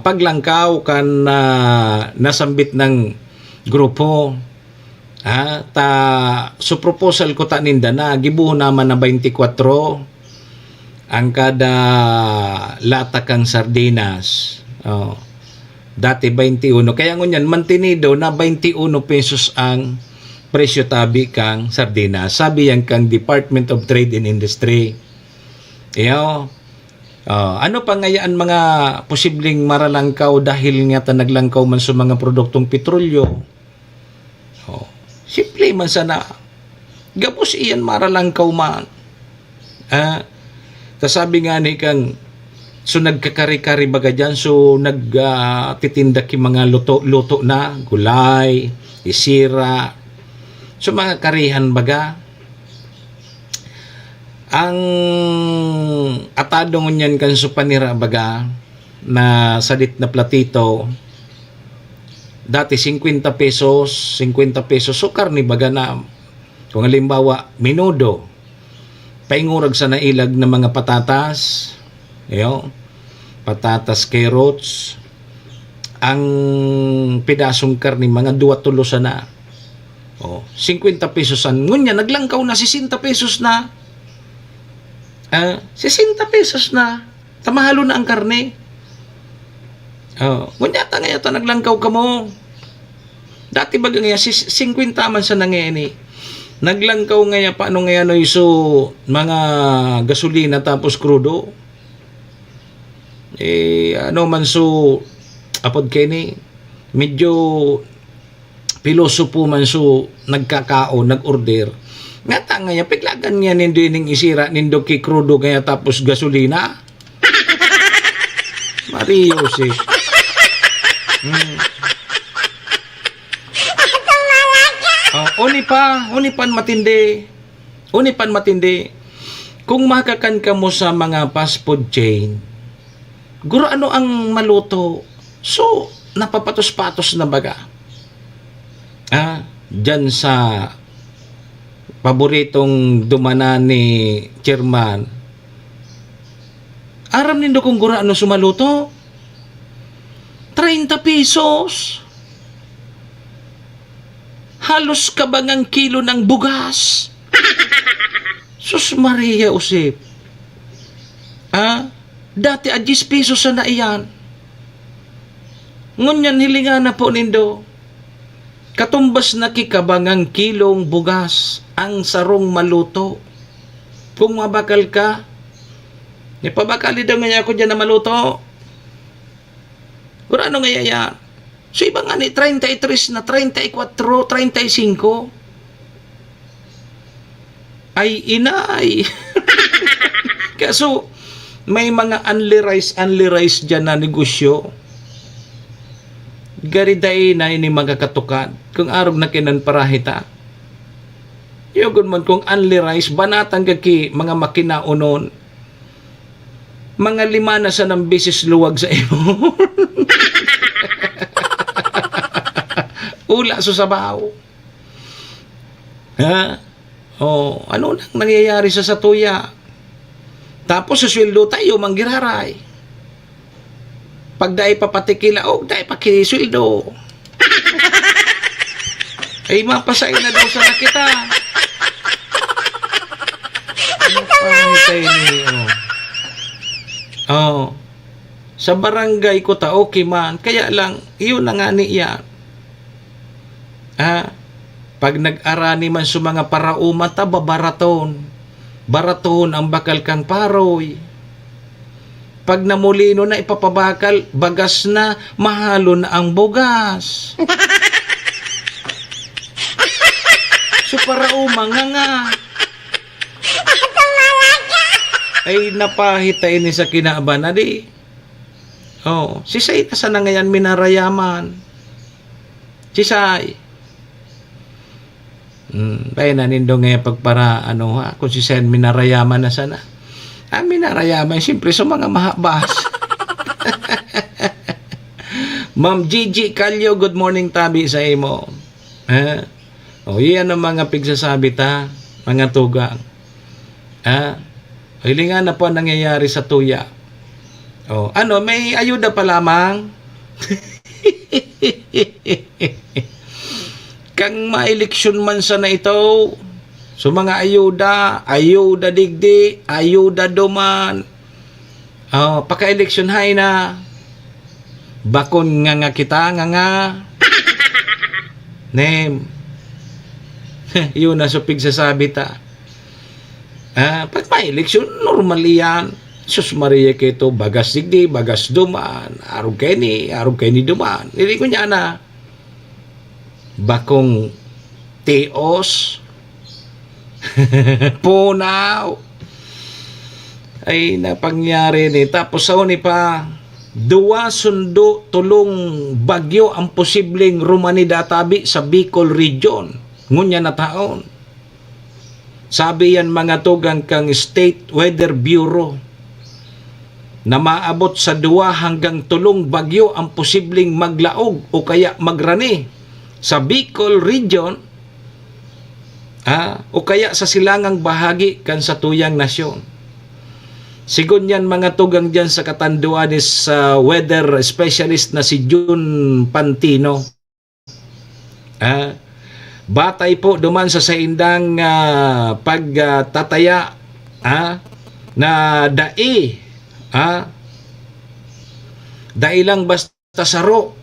paglangkaw kan, ah, nasambit ng grupo. Ha, ta, so proposal ko ta ninda na gibohon naman na baynte kwatro ang kada lata kang sardinas. Oh. Dati baynte uno. Kaya ngunyan, mantenido na baynte uno pesos ang presyo tabi kang sardinas. Sabi yan kang Department of Trade and Industry. Iyo. Ah, ano pa ngaya ang mga posibleng maralangkaw dahil nga ta naglangkaw man sa mga produktong petrolyo? Oh, simple man sana. Gabos iyan maralangkaw man. Ah, ta sabi nga ni kang, so nagkakari-kari baga diyan, so nag, ah, titinda ki mga luto-luto na, gulay, isira. So mga karihan baga. Ang atado ngunyan kan so panira baga na sadit na platito, dati singkwenta pesos, singkwenta pesos. So, karne baga na, kung halimbawa, menudo, paingurag sa nailag na mga patatas, iyo, patatas, carrots, ang pidasong karne, mga duwa, tulo sana. Oh, singkwenta pesos an. Ngunyan, naglangkaw na, sesenta pesos na. Ah, sesenta pesos na. Ta mahalo na ang karne. Oh, ngunyan ta ngayon ta naglangkaw kamo. Dati baga ngayon, si singkwenta man sana ngayon eh. Naglangkaw ngayon, paano ngayon, no, iso mga gasolina tapos krudo? Eh, ano man so, apod kayo ni, medyo pilosopo man so nagkakaon, nag-order. Nga ta ngayon, piglagan niya nindo ining isira nindo ki krudo ngayon tapos gasolina? Mario si. Hmm. Oh, uni pa, uni pan matindi. Uni pan matindi. Kung makakan kamo sa mga fast food chain, guro ano ang maluto? So, napapatos-patos na baga. Ah, diyan sa paboritong dumanan ni Chairman. Aram nindo kung guro ano sumaluto? Treinta pesos. Halos kabangang kilo ng bugas. Sus Maria Josep. Ah, dati a diyes pesos sana iyan. Ngunyan hilingan na po nindo. Katumbas na ki kabangang kilong bugas ang sarong maluto. Kung mabakal ka, ipabakali daw ngaya ako diyan na maluto. Gurano ngaya yan? So, iba nga ni treinta y tres na, treinta y cuatro, treinta y cinco. Ay, inay! Kaso, may mga unli rice, unli rice dyan na negosyo. Gari dai na ini magkakatukad kung arog na kinan parahita. Yugon man kung only rice, banatan ka ki mga makinaonon. Mga lima na sanang beses luwag sa imo. Ula sa sabaw. Ha? Oh, ano nang nangyayari sa satuya? Tapos sa sweldo tayo, manggiraray. Pag dai pa patikilaog, dai pa kinisweldo. Ay, mapasay na daw sana kita. Ano pa ang tayo ni, oh. Oh. Sa barangay ko ta, okay man. Kaya lang, iyon na nga niya. Ah, pag nag-arani man sa mga paraoma ta, babaraton. Baraton ang bakal kan paroy. Pag namulino na, ipapabakal, bagas na, mahalon na ang bugas. So, paraoma, nganga. Ay, napahita ini sa kinaban. Adi, oh, si Say na sana ngayon minarayaman. Si Say. Hmm, kaya nanindong ngayon pagpara, ano, ha, kung si Sen minarayaman na sana. Ang minarayaman, siyempre, sa mga mahabas. Ma'am Gigi Calio, good morning, tabi sa imo. Ha? O, iyan ang mga pigsasabi ta, mga tugang. Ha? O, hilingan na po ang nangyayari sa tuya. O, ano, may ayuda pa lamang? Kang maeleksyon man sana ito, so mga ayuda, ayuda digdi, ayuda duman. Oh, paka-eleksyon hay na. Bakon nganga kita, nganga. Nem. Yun na supig sasabi ta. Ah, pag may eleksyon, normal iyan. Sus Maria, keto, bagas digdi, bagas duman, arog kay ni, arog kay ni duman. Dili ko niya na. Bakong tios, punaw. Ay, napangyari ni. Tapos sa uni pa, duwa sundo, tulong bagyo ang posibleng rumanida tabi sa Bicol Region. Ngunyan na taon. Sabi yan mga tugang kang State Weather Bureau na maabot sa duwa hanggang tulong bagyo ang posibleng maglaog o kaya magrani sa Bicol Region, ah, o kaya sa silangang bahagi kan satuyang nasyon. Sigon yan mga tugang dyan sa katanduan ni sa weather specialist na si Jun Pantino. Ah, batay po duman sa saindang, ah, pag, ah, tataya, ah, na dai, ah, dai lang basta saro,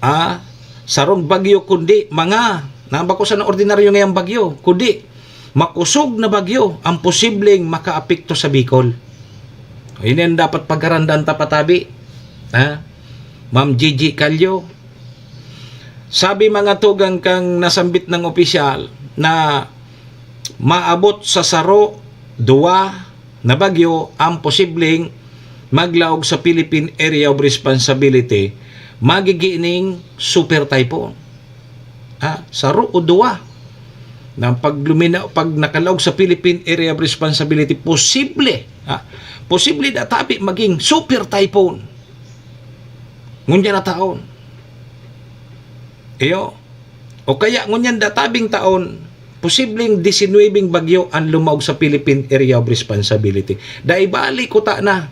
ah, sarong bagyo, kundi mga, na bako sana ordinaryo ngayang bagyo, kundi makosog na bagyo ang posibleng makaapekto sa Bicol. Ini ang dapat pagkarandan ta patabi, ha? Ma'am Gigi Calio, sabi mga tugang kang nasambit ng opisyal na maabot sa saro, duwa na bagyo ang posibleng maglaog sa Philippine Area of Responsibility, magigining super typhoon. Ha? Saro o duwa. Na pag lumina-, pag nakalaog sa Philippine Area of Responsibility, posible, ha? Posible na tabi maging super typhoon. Ngunyan na taon. Iyo. O kaya ngunyan databing taon, posibleng disinwebeng bagyo ang lumaog sa Philippine Area of Responsibility. Dai bali kuta na.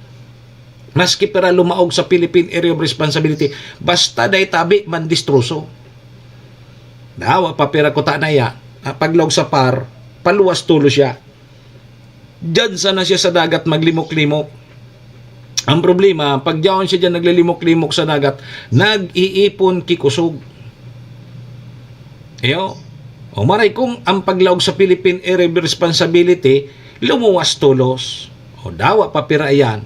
Maski pira lumaog sa Philippine Area of Responsibility, basta dai tabi man distroso. Dawa pa pira kuta na iya. Ah, paglaog sa par, paluwas tulo siya. Diyan sana siya sa dagat maglimok-limok. Ang problema, pag diyaon siya diyan naglilimok-limok sa dagat, nag-iipon ki kusog. Iyo. O maray kung ang paglaog sa Philippine Area of Responsibility, lumuwas tolos. O dawa pa pira iyan.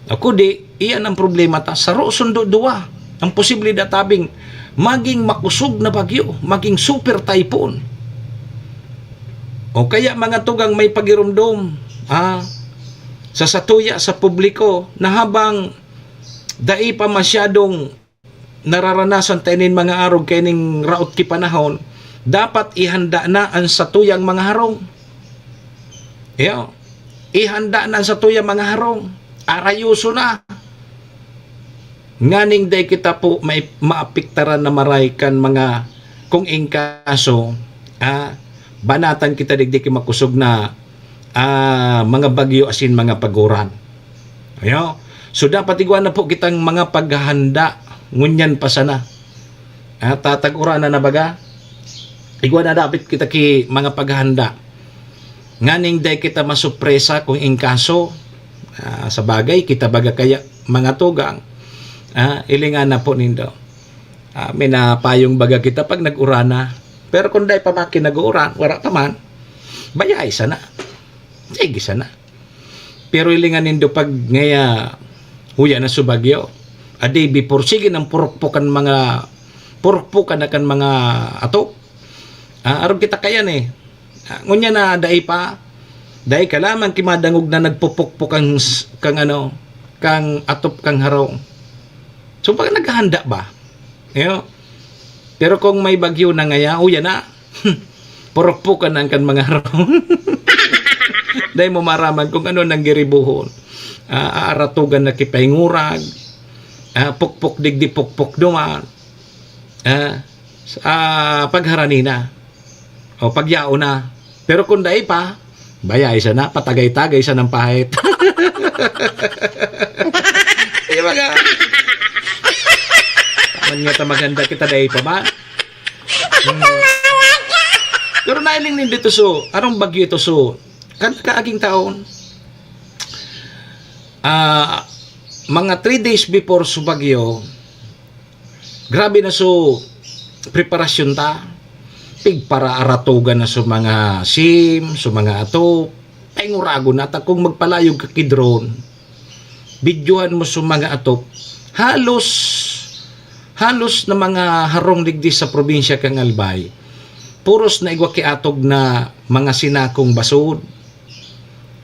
O kudi, iyan ang problema ta. Saro sundo duwa. Ang posible databing maging makusog na bagyo, maging super typhoon. O kaya mga tugang may pagirumdom, ah, sa satuya, sa publiko, na habang dai pa masyadong nararanasan ta nin mga arog kaining raot ki panahon, dapat ihanda na an satuyang mga harong. Iyo, ihanda na an satuyang mga harong. Arayoso na. Nganing dai kita po mai-, maapektaran na maray kan mga, kung in kaso, ah, banatan kita digdi ki makosog na, ah, mga bagyo asin mga pag-uran. Ayo. So, dapat igwa na po kitang mga paghahanda ngunyan pa sana. Ah, tatag-uran na na baga. Igwa na dapit kita ki mga paghahanda. Nganing dai kita masupresa kung in kaso, ah, sa bagay, kita baga kaya mga tugang, ah, hilingan na po nindo. Ah, minapayong baga kita pag nag-uran na. Pero kung dai pa man ki nag-uuran, wara pa man, bayai sana. Sige sana. Pero hilingan nindo pag ngaya, huya na so bagyo. A day before, sige nang purukpukan mga, purukpukan na kan mga atop. Ah, arog kita kayan eh. Ah, ngunyan na dai pa, dai ka lamang ki madangog na nagpupukpok kang s-, kang ano, kang atop kang harong. So, pag naghahanda ba? Iyo. Pero kung may bagyo na ngaya, uya na. Purukpukan na kan mga harong. Dai mo maraman kung ano nang giribuhon. Ah, aaratugan na ki pahingurag. Ah, pukpok digdi, pukpok duman. Ah, s-, ah, pagharani na. O, pagyao na. Pero kung dai pa, bayai sana, patagay-tagay sanang pahit. Di ba nga? Taman nga ta maghanda kita, dai pa ba? Hmm. Pero nailing nindo to, so, arong bagyo ito, so, kan kaaging taon, ah, mga three days before so bagyo, grabe na so preparasyon ta. Pigparaaratogan na so mga sim, so mga atop. Ay, nguragon na ta kung magpalayog ka ki drone. Videohan mo so mga atop. Halos, halos na mga harong digdi sa probinsya kan Albay. Puros na igwa ki atog na mga sinakong basod.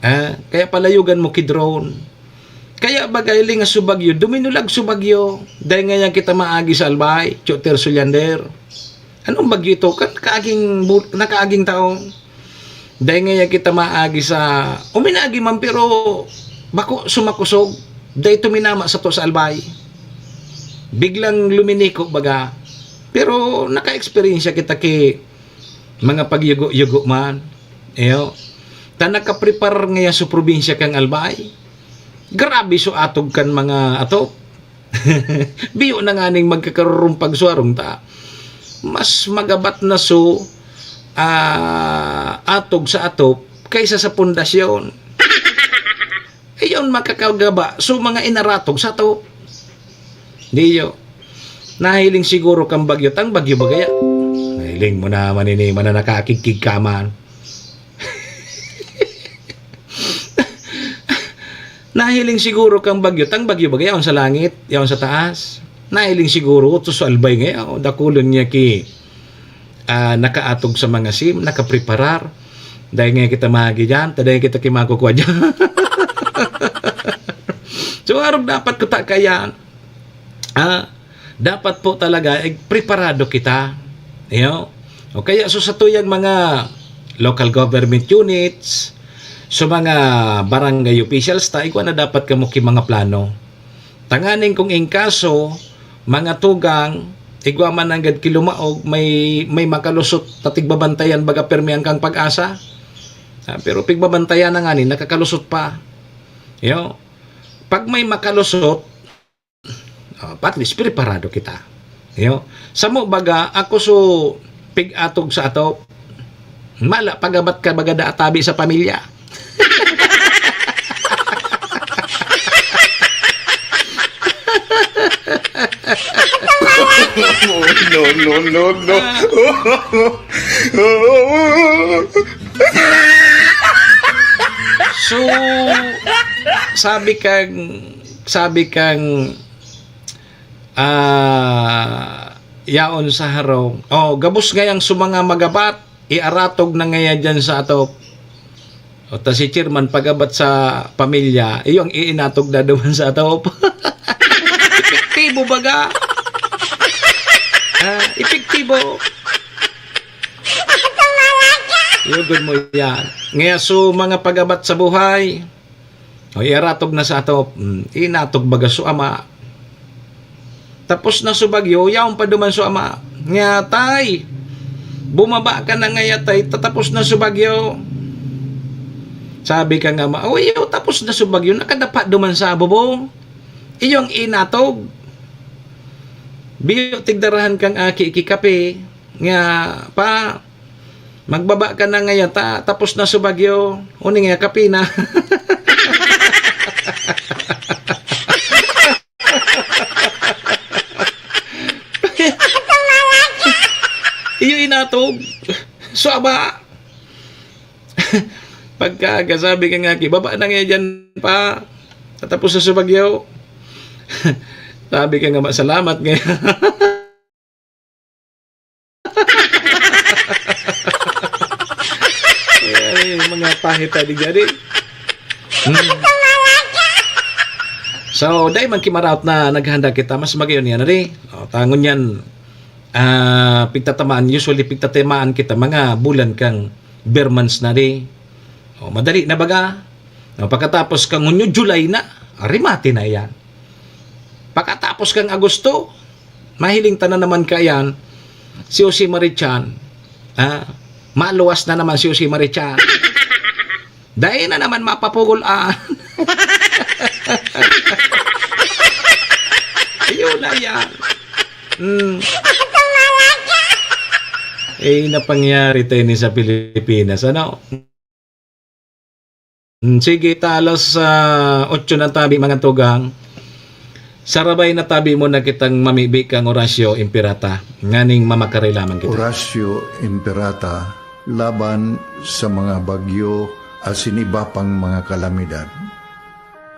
Ah, kaya palayogan mo ki drone. Kaya baga, hiling nga so bagyo, duminulag so bagyo. Dai ngayan kita maagi sa Albay, Choter Suliander. Anong bagyo ito? Kan nakaaging bu-, nakaaging taon. Dai ngayan kita maagi sa, uminagi man, pero bako sumakosog. Dai tuminama sato sa Albay. Biglang luminiko baga. Pero naka-eksperyensya kita ki mga pagyugo-yugo man. Iyo. Ta nakaprepar ngaya so probinsya kan Albay. Grabe so atog kan mga atop. Biyo na nganing magkakarurumpag so harong ta. Mas magabat na so, ah, atog sa atop kaysa sa pundasyon. Iyon makakagaba so mga inaratog sa atop. Diyo. Nahiling siguro kang bagyo, tang bagyo ba kaya? Nahiling mo na manini, mananakakigkig ka man. Nahiling siguro kang bagyo, tang bagyo ba kaya? Yaon sa langit, yaon sa taas. Nahiling siguro, utos sa albay ngayon, dakulon niya ki, ah, nakaatog sa mga sim, nakapreparar. Dahil ngayon kita mahagi dyan, ta dahil kita kimakukwa dyan. So, arog dapat kuta kayan. Ah, dapat po talaga, eh, preparado kita. Iyo. O kaya, so, sa tuyang mga local government units, sa mga barangay officials, ta igwa na dapat kamo ki mga plano. Tanganing kung in kaso, mga tugang, igwa man nanggad ki lumaog, may, may makalusot, ta tigbabantayan baga permi an kang pag-asa. Ah, pero pigbabantayan na ngani, nakakalusot pa. Iyo. Pag may makalusot, ah, at least preparado kita. Iyo. Samo baga, ako so pig-atog sa atop. Mala, pagabat ka baga da atabi sa pamilya. No, no, no, no. So, sabi kang, sabi kang, ah, yaon sa harong. Oh, gabos ngayang sumanga magabat, iaratog na ngaya dyan sa atop. O ta si chairman pagabat sa pamilya, iyo ang iinatog na duman sa atop. Epektibo baga. Ah, epektibo. Yugod mo yan. Ngaya so, mga pagabat sa buhay, o, iratog na sa ato, mm, inatog baga so ama. Tapos na so bagyo, yaon pa duman so ama. Nga, "Tay, bumaba ka na ngaya, tay, tatapos na so bagyo." Sabi kan ama, "O, iyo, tapos na so bagyo, nakadapa duman sa bubong. Iyo ang inatog. Biyo, tigdarahan kang aki ki kape." Nga, "Pa, magbaba ka na ngaya, ta, tapos na so bagyo. Uni nga, kape na." Iyo inatog. So, aba, pagkaaga, sabi kan aki, "Baba na ngaya diyan, pa. Tatapos na so bagyo." Sabi kan ama, "Salamat ngaya." Ay, mga pahita di gani. Hmm. So, dai man kimaraot na naghanda kita, mas magayon niya na di. O, tangon yan, ah, pigtatamaan, usually pigtatamaan kita mga bulan kang ber months na di. O, madali na baga. O, pagkatapos kang Hunyo, July na, remate na yan. Pagkatapos kang Agosto, mahiling ta na naman kayan, si Jose Marichan. Ah, maluwas na naman si Jose Marichan. Dai na naman mapapugol-an. Ayun na yan. Mm. Eh, napangyari tayo ni sa Pilipinas, ano? Mm, sige, ta alas, ah, otso na tabi, mga tugang. Sarabay na tabi mo na kitang mamibi kang Horacio Imperata, nganing mamakarilaman kita. Horacio Imperata, laban sa mga bagyo asin iba pang mga kalamidad.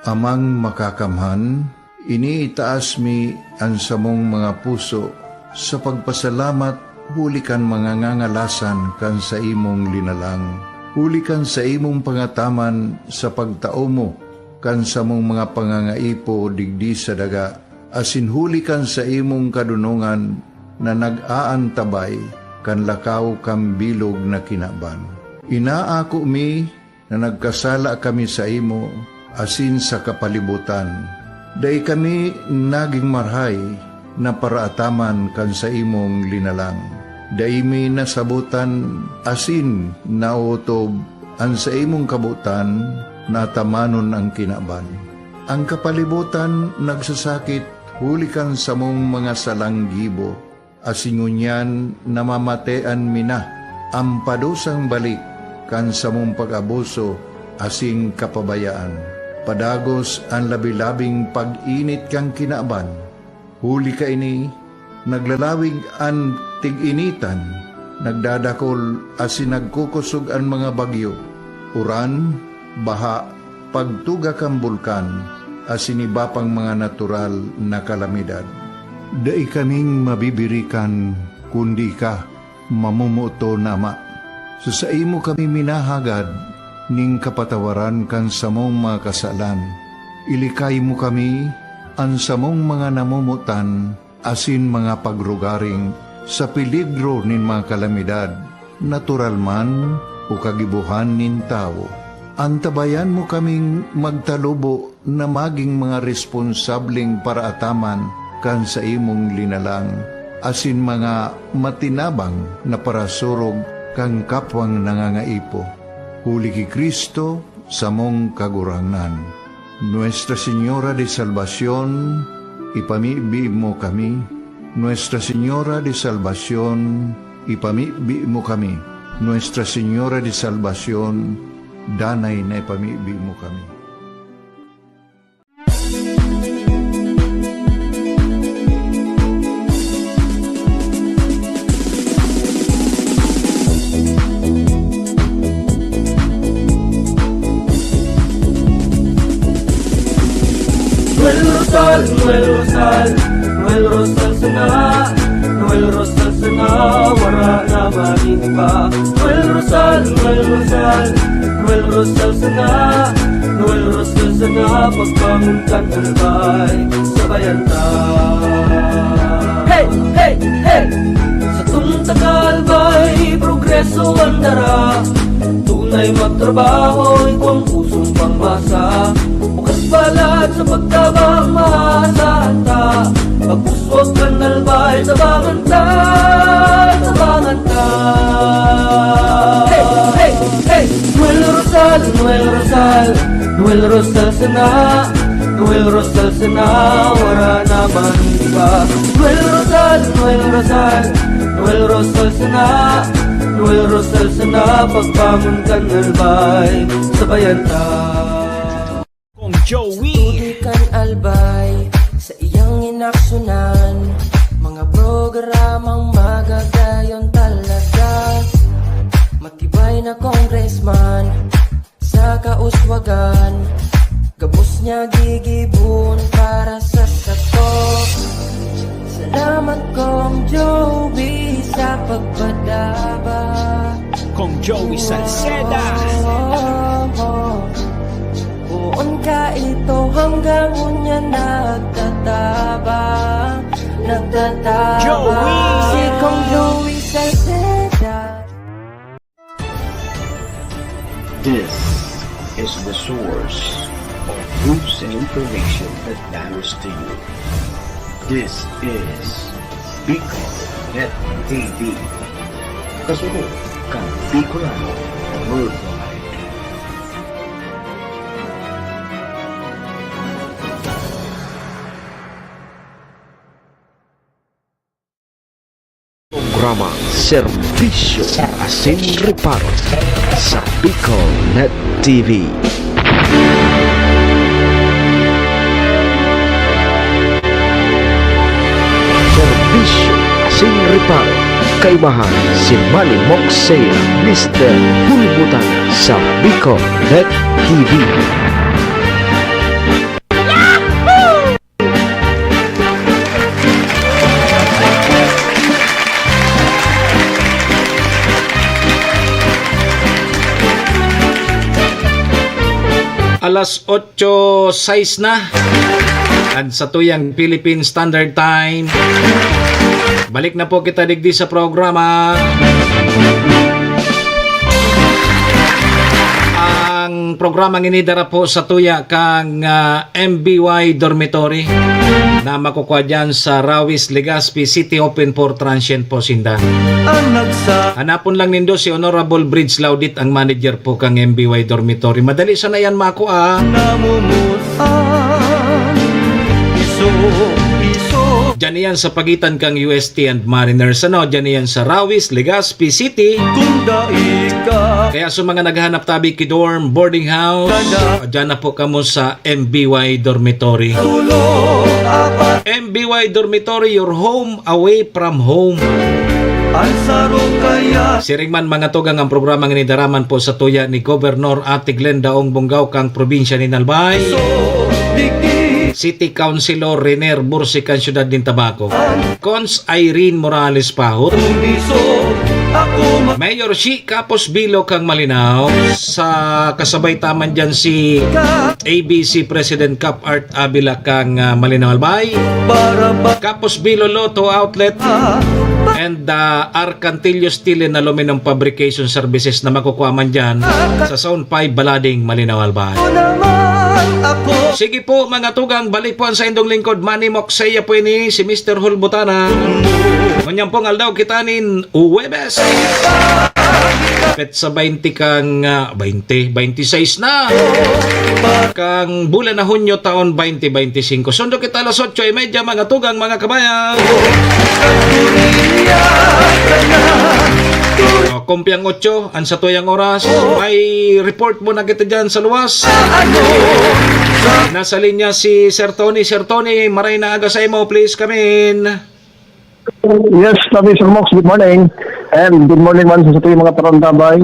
Amang Makakamhan, iniitaas mi an samong mga puso sa pagpasalamat huli kan mga ngangalasan kan saimong linalang, huli kan saimong pangataman sa pagtao mo kan samong mga pangangaipo digdi sa daga, asin huli kan saimong kadonongan na nag-aantabay kan lakaw kan bilog na kinaban. Inaako mi na nagkasala kami saimo asin sa kapalibotan. Dai kami nagin marahay na paraataman kan saimong linalang. Dai mi nasabotan asin naotob an saimong kabotan na atamanon an kinaban. An kapalibotan nagsasakit huli kan samong mga salang gibo, asin ngunyan namamatean mi na an padusang balik kan samong pag-abuso asin kapabayaan. Padagos an labi-labing pag-init kan kinaban. Huli kaini, naglalawig an tig-initan, nagdadakol asin nagkukosog an mga bagyo, uran, baha, pagtuga kan bulkan, asin iba pang mga natural na kalamidad. Dai kaming mabibirikan, kundi ika, mamomoton na Ama. Sa saimo kami minahagad nin kapatawaran kan samong mga kasalan. Ilikay mo kami, an samong mga namomotan, asin mga pagrugaring sa peligro nin mga kalamidad, natural man o kagibohan nin tawo. Antabayan mo kaming magtalubo na magin mga responsableng paraataman kan saimong linalang, asin mga matinabang na parasurog kan kapwang nangangaipo. Huli ki Cristo, samong Kagurangnan. Nuestra Señora de Salvacion, ipamibi mo kami. Nuestra Señora de Salvacion, ipamibi mo kami. Nuestra Señora de Salvacion, danay na ipamibi mo kami. Noel Rosal, Noel Rosal, Noel Rosal sana, Noel Rosal sana, wara na magin iba. Noel Rosal, Noel Rosal, Noel Rosal sana, Noel Rosal sana, pagbangon kan kalbay, sabayan ta. Hey! Hey! Hey! Sa tuntakal ba'y progreso ang dara? Tunay magtrabaho, ito ang pusong pangmasa. Bukas balat sa pagtabang, maasahan ta. Pagpuswag kan albay, tabangan ta, tabangan ta. Hey! Hey! Hey! Noel Rosal, Noel Rosal, Noel Rosal sana. Noel Rosal sana, wala naman iba. Noel Rosal, Noel Rosal, Noel Rosal sana. Noel Rosal sana, pagbangon kan albay, sabayan ta. Kong Joey. Tutukan albay sa iyang inaksunan. Mga programang magagayon talaga. Matibay na congressman sa kauswagan. Gabos niya gigibon para sa sato. Salamat, Kong Joey, sa pagpadaba. Kong Joey Salceda. Poon ka ito hanggang unya nagtatabang, nagtatabang. Joey! Si Kong Joey Salceda. This is the source of news and information that matters to you. This is Bicol Net T V. Kasunod kan Bicolano Worldwide. Programa Serbisyo asin Reparo sa Bicol Net T V. Serbisyo asin Reparo, kaibahan si Manny Moxea, Mister Bulbutana sa Bicol Net T V. Alas otso sais na, an satuyang Philippine Standard Time. Balik na po kita digdi sa programa. Ang programang ini dara po satuya kan, ah, M B Y Dormitory na makukua diyan sa Rawis, Legazpi City. Open for transient po sinda. Hanapon lang nindo si Honorable Bridge Laudit, ang manager po kang M B Y Dormitory. Madali sana yan makua. Diyan iyan sa pagitan kang U S T and Mariners. Ano, diyan iyan sa Rawis, Legazpi City. Kaya sa mga naghahanap tabi ki dorm, boarding house, diyan na po kamo sa M B Y Dormitory. M B Y Dormitory, your home away from home. Siring man, mga tugang, ang programang ini dara man po satuya ni Gobernador Ate Glenda Ong Bongao kang probinsya nin Albay, City Councilor Rene Bursi kang siyudad nin Tabaco, Cons Irene Morales Pahot, Mayor Shi Kapos Bilo kang Malinao, sa kasabay ta man diyan si A B C President Cap Art Avila kang, ah, Malinao Albay, Kapos Bilo Lotto Outlet, and, ah, Arcantillo Steel and Aluminum Fabrication Services na makukua man diyan sa Zone five Balading, Malinao Albay. Sige po, mga tugang, balik po ang saindong lingkod, Manny Moxea po ini, si Mister Hulbutana. Ngunyan pong aldaw kita nin Huwebes. Petsa baynte kang, ah, baynte, baynte sais na kang bulan na Hunyo, taon baynte baynte singko. Sundo kita alas otso y media, mga tugang, mga kabayan. O, kumpiang otso, an satuyang oras. May report muna kita dyan sa luwas. Nasa linya si Sir Tony. Sir Tony, maray na aga sa imo, please come in. Yes, Tabi Sir Mox, good morning. And good morning man sa satuyang mga parantabay.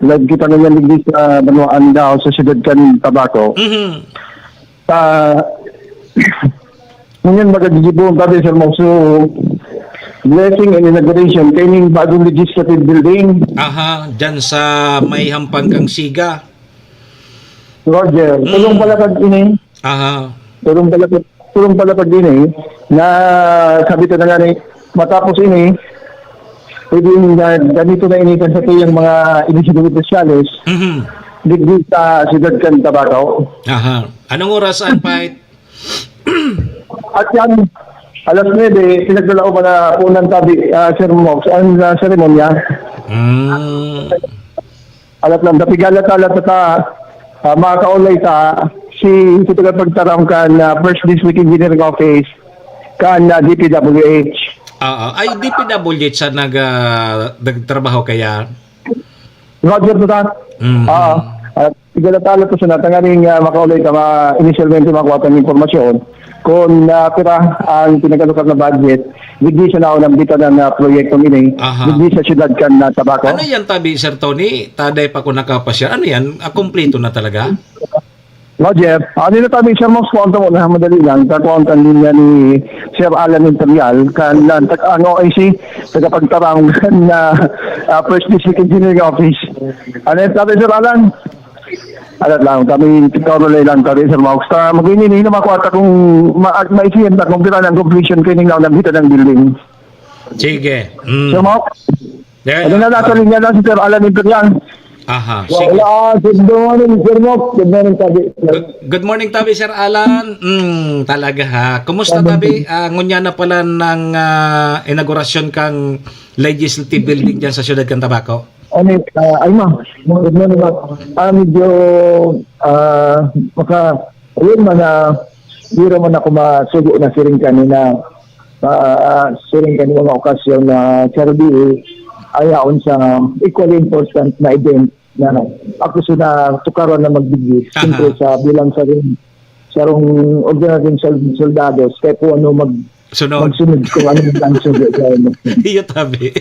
Live kita ngayon digdi sa Banwa Andao, sa siyudad kan Tabaco. Mhm. Ah, ngayon, magagigibong tabi, Sir Mox. So, blessing and inauguration kaining bagong legislative building. Aha, dyan sa may hampang kang Siga. Roger, Mm. tulong pala pag ini. Aha. Tulong pala pag, tulong pala pag ini. Na sabi ko na nga ni, matapos ini, pwedeng, ah, ganito na ini kan satuyang mga inisyatibo opisyales, Mhm. digdi sa siyudad kan Tabaco. Aha. Anong oras an fight? At yan, alas nuebe, pinaglalaoban na po ng tabi, ah, Sir Mox, ang, ah, seremonya. Mm. Alat lang, dapigalat-alat ta, ah, mga kaulay ta, si, si tagapagtaram kan, ah, First District Engineering Office, kan, ah, D P W H. Oo. Ay, D P W H sa nag, ah, nagtrabaho kaya? Roger, tuta. Mhm. Oo. Ah, dapigalat-alat ta sana, tanganing, ah, makaulay ta, ma-, initialmente makuha tang impormasyon. Kung, ah, pira ang pinag-alokar na budget, digdi sa naunang bitanan na proyekto ini, Aha. digdi sa siyudad kan, ah, Tabaco. Ano yan, tabi, Sir Tony? Taday pa ko nakapasyal. Ano yan? Ah, kompleto na talaga? Roger, ano na tabi, Sir Mox, kuwanta mo na, madali lang. Kakuwanta linya ni Sir Alan Imperial, kan, ah, tag-, ang O I C, tagapagtarang kan, ah, ah, First District Engineering Office. Ano yung tabi, Sir Alan? Alat lang, kami, ikaw na lang, kami, Sir Mox. Ta, mag-ini, ini, makuha ta kung ma-, maisiyan ta kung pira ng completion kayo ning naunang kita ng building. Sige. Mm. Sir Mox? Yeah, Ano na, yeah. nasa linya na si Sir Alan Imperial. Aha, Wa-, sige. wala, ah, good morning, Sir Mox. Good morning, Tabi. Good, good morning, Tabi, Sir Alan. Mm, talaga, ha. Kumusta, Good morning. Tabi? Ah, ngunya na pala ng, ah, inaugurasyon kang legislative building dyan sa siyudad kan Tabaco? Ano, ah, ay, ma. Good morning, ma. Ah, medyo, ah, maka-, ayun man, ah, di naman ako masugo na siring kanina. Ah, siring kanina mga okasyon na Sir B A, ayaon sa equally important na event na ako sila tukaran na magbigay. Aha. Siyempre, sa bilang sa rin, sa rong ordinaryong sol-, soldados, kaya po ano mag-, Sunod. magsunod kung ano ang sunod sa ano. Iyo, tabi.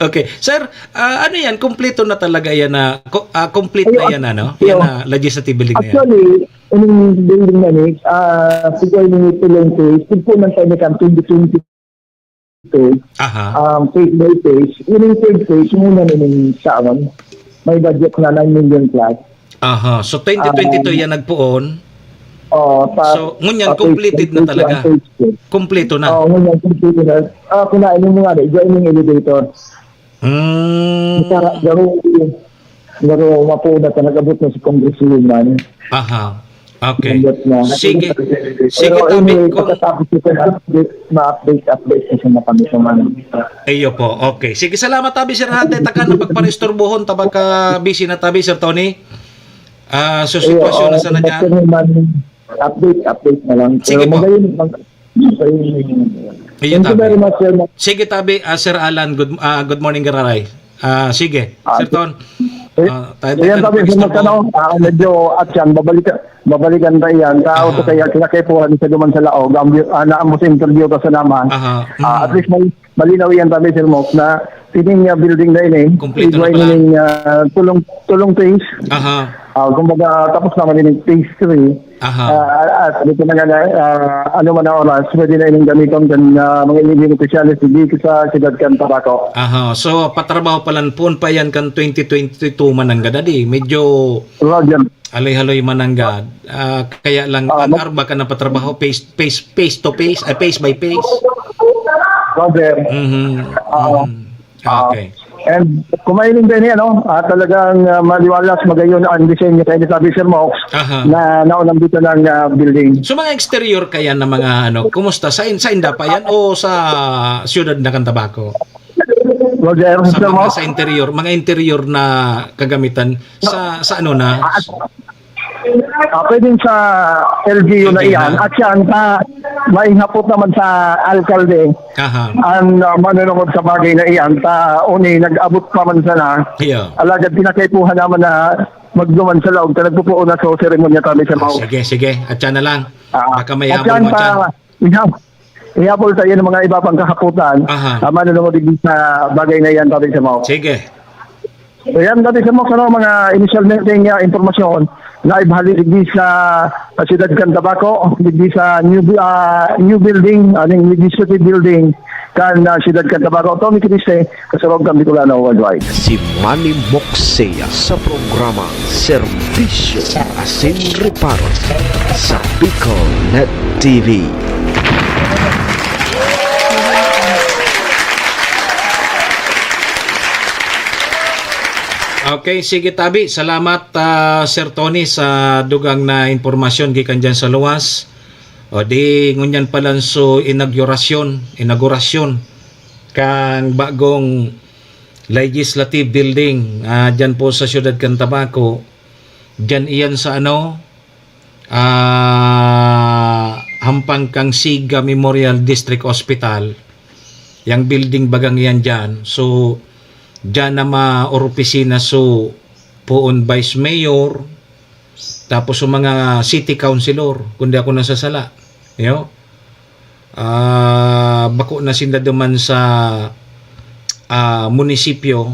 Okay. Sir, ah, ano yan? Kompleto na talaga yan na, ko-, ah, complete na Ayun. yan, ano? Ayun. Yan na, legislative building na yan. Actually, ining building na ni, ah, siguro yung tulong phase, kung po man tayo na twenty twenty-two, Aha. um, phase by phase, yung third phase, muna na yung sa amin, may budget na nine million plus. Aha. So, twenty twenty-two Ah, yan nagpoon. Oo, pa-, So, ngunyan, pa-phase completed by na phase talaga. one, phase two. Kompleto na. Oo, ngunyan, completed na. Ah, kunain mo nga, dyan yung elevator. Mm. Sa, garo, garo, mapo na ka, nag-abot na si Congresswoman. Aha. Okay. Nandot na. Sige. Sige, Pero tabi, anyway, kung pagkatapos ito, ma-update, ma-update, update na siya na kami sa mga Iyo po. Okay. Sige, salamat, tabi, Sir Hate. Taka na pagparisturbuhon, tabaka busy na, tabi, Sir Tony. Ah, so, Iyo, sitwasyon na oh, sana dyan. Sir, man, update, update na lang. Sige Pero po. magayon, mag-, magayon. Iyo, Thank you tabi. very much, Sir. Sige, tabi, ah, Sir Alan, good, ah, good morning, Gararay. Ah, sige, Ah, Sir Ton. Eh, Ah, tayo, ayan, tayo tabi, ng Sir Magkano, ah, medyo, at yan, babalikan, babalikan tayo yan. Tao Aha. to kaya, kinakaipuhan sa duman sa laog, ang, ah, naambos sa interview ka sa naman. Aha. Ah, at Mm. least may, malinaw yan, tabi, Sir Mok, na tining, ah, building na ini, Kompleto na igway pala. nining, ah, tulong, tulong phase. Aha. Ah, kumbaga, tapos naman yung phase three. Aha. Ah, at dito na nga na, ah, ano man ang oras, pwede na ining gamiton kan, ah, mga ining opisyales dito sa siyudad kan Tabaco. Aha. So, patrabaho palan pon pa yan kan twenty twenty-two mananggad, adi. Medyo Roger. haloy-haloy mananggad. Ah, kaya lang, Ah, ang mag- arba ka na patrabaho, face, face, face to face, ay, face by face. Roger. Mhm. Ah, Mhm. Ah, Okay. and kumain din, ano, ah, talagang, ah, maliwalas, magayon ang disenyo kaya ni Tabi Sir Mox Aha. na naunang dito ng, ah, building. So, mga exterior kaya na mga, ano, kumusta? Sa in-, sa inda pa yan o sa siyudad na kan Tabaco? Roger, Sa Sir mga, Mox? sa interior, mga interior na kagamitan, sa, sa ano na? Ah, Ah, pwedeng sa L G U na L G U iyan. na. At siya, ang ta, may hapot naman sa alkalde. Aha. Ang, ah, manunungod sa bagay na iyan, ta, uni, nag-abot pa man sana. Iyo. Alagad pinakaipuhan naman na magduman sa laog, ta nagpupuon na sa seremonya kami sa Ah, Mao. sige, sige. At siya na lang. Ah, Baka may at habol yan mo pa, dyan. Ihap-, ihapol tayo ng mga iba pang kahaputan. Aha. Ah, manunungod din sa bagay na iyan, Tabi Sir Mao. Sige. So, yan, Tabi Sir Mao, ano, mga inisyalmente nga impormasyon na ibahali digdi sa, sa siyudad kan Tabaco, digdi sa new, ah, new building, aning legislative building kan, ah, siyudad kan Tabaco. Tommy Criste, Kasurog kan Bicolano Worldwide. Si Manny Moxia sa programa Serbisyo asin Reparo sa Bicol Net T V. Okay, sige tabi. Salamat, ah, Sir Tony, sa dugang na impormasyon gikan dyan sa luwas. O di, ngunyan pa lang so inaugurasyon, inaugurasyon kan bagong legislative building, ah, dyan po sa siyudad kan Tabaco. Dyan iyan sa ano, ah, hampang kang Siga Memorial District Hospital. Yang building bagang iyan dyan. So, dyan na maopisina so poon vice mayor, tapos so mga city councilor, kung di ako nasasala. Yo? Ah, bako na sinda duman sa, ah, munisipyo,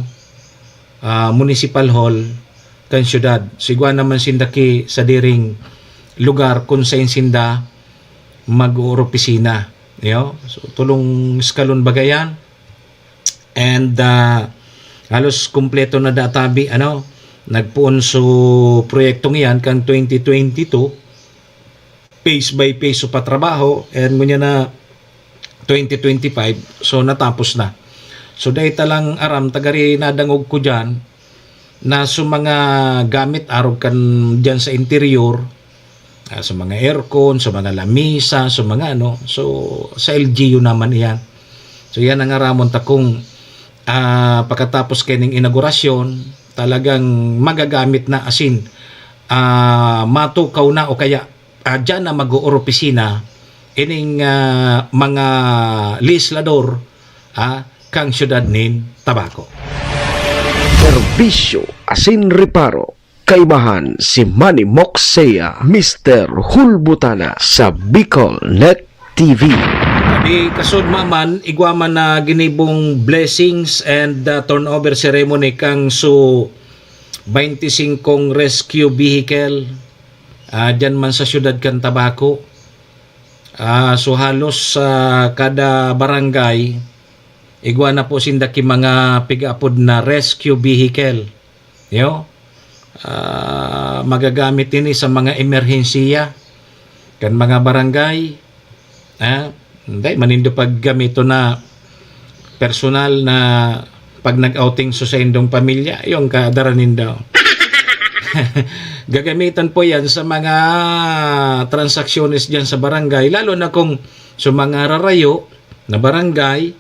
ah, municipal hall kan syudad. So, igwa naman sinda ki sa diring lugar kung sain sinda mag-ooropisina. Yo? So, tulong eskalon baga yan. And, ah, halos kumpleto na databi, ano, nagpoon so proyektong iyan kan twenty twenty-two, phase by phase so patrabaho, and ngunyan na twenty twenty-five, so natapos na. So, dahil talang aram, tagari nadangog ko dyan, na so mga gamit arog kan dyan sa interior, ah, so mga aircon, so mga lamisa, so mga ano, so sa L G U naman iyan. So, yan ang aramon ta kung, ah, pagkatapos kaining inaugurasyon, talagang magagamit na, asin, ah, matukaw na o kaya, ah, dyan na mag-ooropisina ining, ah, mga legislador, ah, kang siyudad nin Tabaco. Serbisyo asin reparo. Kaibahan si Manny Moxea, Mister Hulbutana sa Bicol Net T V. Di kasud maman, igwa man na ginibong blessings and, ah, turnover ceremony kang su twenty-five rescue vehicle, ah, dyan man sa siyudad kan Tabaco. Ah, so halos sa kada barangay, igwa na po sinda ki mga pigaapod na rescue vehicle. Yo? Ah, magagamit ini sa mga emerhensiya kan mga barangay. Ah, hindi, manindo paggamiton na personal na pag nag-outing so sa indong pamilya, yung kadara nindo. Gagamitan po yan sa mga transaksyones dyan sa barangay, lalo na kung sa mga rarayo na barangay,